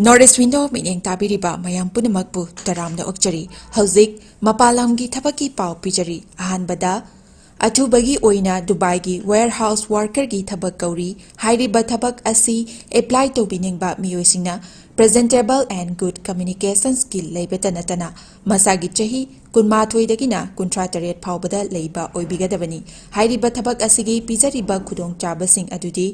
North East Window ꯃꯤꯠꯌꯦꯡ ꯇꯥꯕꯤꯔꯤꯕ ꯃꯌꯥꯝ ꯄꯨꯝꯅꯃꯛꯄꯨ ꯇꯔꯥꯝꯅ ꯑꯣꯛꯆꯔꯤ꯫ ꯍꯧꯖꯤꯛ ꯃꯄꯥꯟ ꯂꯝꯒꯤ ꯊꯕꯛꯀꯤ ꯄꯥꯎ ꯄꯤꯖꯔꯤ꯫ ꯑꯍꯥꯟꯕꯗ, ꯑꯊꯨꯕꯒꯤ ꯑꯣꯏꯅ ꯗꯨꯕꯥꯏꯒꯤ warehouse workerꯒꯤ ꯊꯕꯛ ꯀꯧꯔꯤ꯫ ꯍꯥꯏꯔꯤꯕ ꯊꯕꯛ ꯑꯁꯤ apply ꯇꯧꯕꯤꯅꯤꯡꯕ ꯃꯤꯑꯣꯏꯁꯤꯡꯅ presentable and good communication skill ꯂꯩꯕꯇ ꯅꯠꯇꯅ ꯃꯁꯥꯒꯤ ꯆꯍꯤ ꯀꯨꯟꯃꯥꯊꯣꯏꯗꯒꯤꯅ ꯀꯨꯟꯊ꯭ꯔꯥ ꯇꯔꯦꯠ ꯐꯥꯎꯕꯗ ꯂꯩꯕ ꯑꯣꯏꯕꯤꯒꯗꯕꯅꯤ꯫ ꯍꯥꯏꯔꯤꯕ ꯊꯕꯛ ꯑꯁꯤꯒꯤ ꯄꯤꯖꯔꯤꯕ ꯈꯨꯗꯣꯡꯆꯥꯕꯁꯤꯡ ꯑꯗꯨꯗꯤ,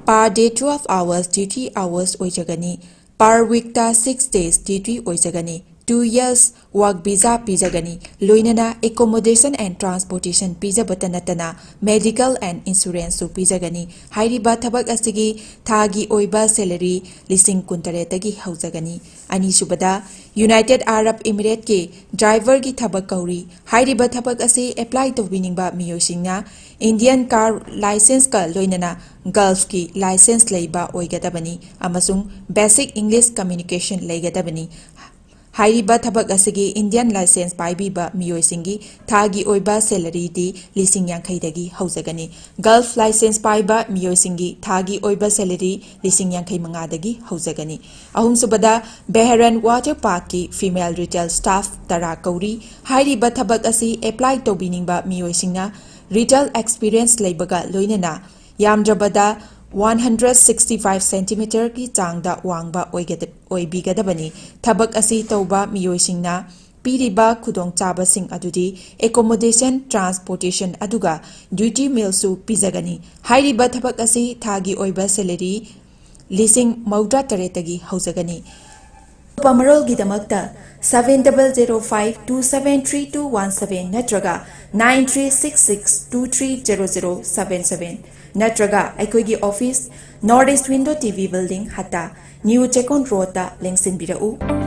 per day twelve hours duty hours ꯑꯣꯏꯖꯒꯅꯤ꯫ Per weekꯇ six days duty ꯑꯣꯏꯖꯒꯅꯤ꯫ Two years work visa ꯄꯤꯖꯒꯅꯤ꯫ ꯂꯣꯏꯅꯅ accommodation and transportation ꯄꯤꯖꯕꯇ ꯅꯠꯇꯅ medical and insuranceꯁꯨ ꯄꯤꯖꯒꯅꯤ꯫ ꯍꯥꯏꯔꯤꯕ ꯊꯕꯛ ꯑꯁꯤꯒꯤ ꯊꯥꯒꯤ ꯑꯣꯏꯕ salary ꯂꯤꯁꯤꯡ ꯀꯨꯟꯇꯔꯦꯠꯇꯒꯤ ꯍꯧꯖꯒꯅꯤ꯫ ꯑꯅꯤꯁꯨꯕꯗ, United Arab Emirateꯀꯤ driverꯒꯤ ꯊꯕꯛ ꯀꯧꯔꯤ꯫ ꯍꯥꯏꯔꯤꯕ ꯊꯕꯛ ꯑꯁꯤ apply ꯇꯧꯕꯤꯅꯤꯡꯕ ꯃꯤꯑꯣꯏꯁꯤꯡꯅ Indian car licenceꯀ ꯂꯣꯏꯅꯅ Gulfꯀꯤ license ꯂꯩꯕ ꯑꯣꯏꯒꯗꯕꯅꯤ ꯑꯃꯁꯨꯡ basic English communication ꯂꯩꯒꯗꯕꯅꯤ꯫ ꯍꯥꯏꯔꯤꯕ ꯊꯕꯛ ꯑꯁꯤꯒꯤ Indian license ꯄꯥꯏꯕꯤꯕ ꯃꯤꯑꯣꯏꯁꯤꯡꯒꯤ ꯊꯥꯒꯤ ꯑꯣꯏꯕ salaryꯗꯤ ꯂꯤꯁꯤꯡ ꯌꯥꯡꯈꯩꯗꯒꯤ ꯍꯧꯖꯒꯅꯤ꯫ Gulf license ꯄꯥꯏꯕ ꯃꯤꯑꯣꯏꯁꯤꯡꯒꯤ ꯊꯥꯒꯤ ꯑꯣꯏꯕ salary ꯂꯤꯁꯤꯡ ꯌꯥꯡꯈꯩ ꯃꯉꯥꯗꯒꯤ ꯍꯧꯖꯒꯅꯤ꯫ ꯑꯍꯨꯝꯁꯨꯕꯗ, Beharan Water Parkꯀꯤ female retail staff ꯇꯔꯥ ꯀꯧꯔꯤ꯫ ꯍꯥꯏꯔꯤꯕ ꯊꯕꯛ ꯑꯁꯤ apply ꯇꯧꯕꯤꯅꯤꯡꯕ ꯃꯤꯑꯣꯏꯁꯤꯡꯅ retail experience ꯂꯩꯕꯒ ꯂꯣꯏꯅꯅ ꯌꯥꯝꯗ꯭ꯔꯕꯗ one hundred sixty five centimeterꯒꯤ ꯆꯥꯡꯗ ꯋꯥꯡꯕ ꯑꯣꯏꯒꯗ-, ꯑꯣꯏꯕꯤꯒꯗꯕꯅꯤ꯫ ꯊꯕꯛ ꯑꯁꯤ ꯇꯧꯕ ꯃꯤꯑꯣꯏꯁꯤꯡꯅ ꯄꯤꯔꯤꯕ ꯈꯨꯗꯣꯡꯆꯥꯕꯁꯤꯡ ꯑꯗꯨꯗꯤ accommodation, transportation ꯑꯗꯨꯒ duty mealꯁꯨ ꯄꯤꯖꯒꯅꯤ꯫ ꯍꯥꯏꯔꯤꯕ ꯊꯕꯛ ꯑꯁꯤ ꯊꯥꯒꯤ ꯑꯣꯏꯕ salary ꯂꯤꯁꯤꯡ ꯃꯧꯗ꯭ꯔꯥ ꯇꯔꯦꯠꯇꯒꯤ ꯍꯧꯖꯒꯅꯤ꯫ ꯑꯇꯣꯞꯄ ꯃꯔꯣꯜꯒꯤꯗꯃꯛꯇ seven double zero five two seven three two one seven ꯅꯠꯇ꯭ꯔꯒ nine three six six two three zero zero seven seven ꯅꯠꯇ꯭ꯔꯒ ꯑꯩꯈꯣꯏꯒꯤ office, North East Window TV Building, ꯍꯠꯇꯥ, New Chekon Roadꯇ ꯂꯦꯡꯁꯤꯟꯕꯤꯔꯛꯎ꯫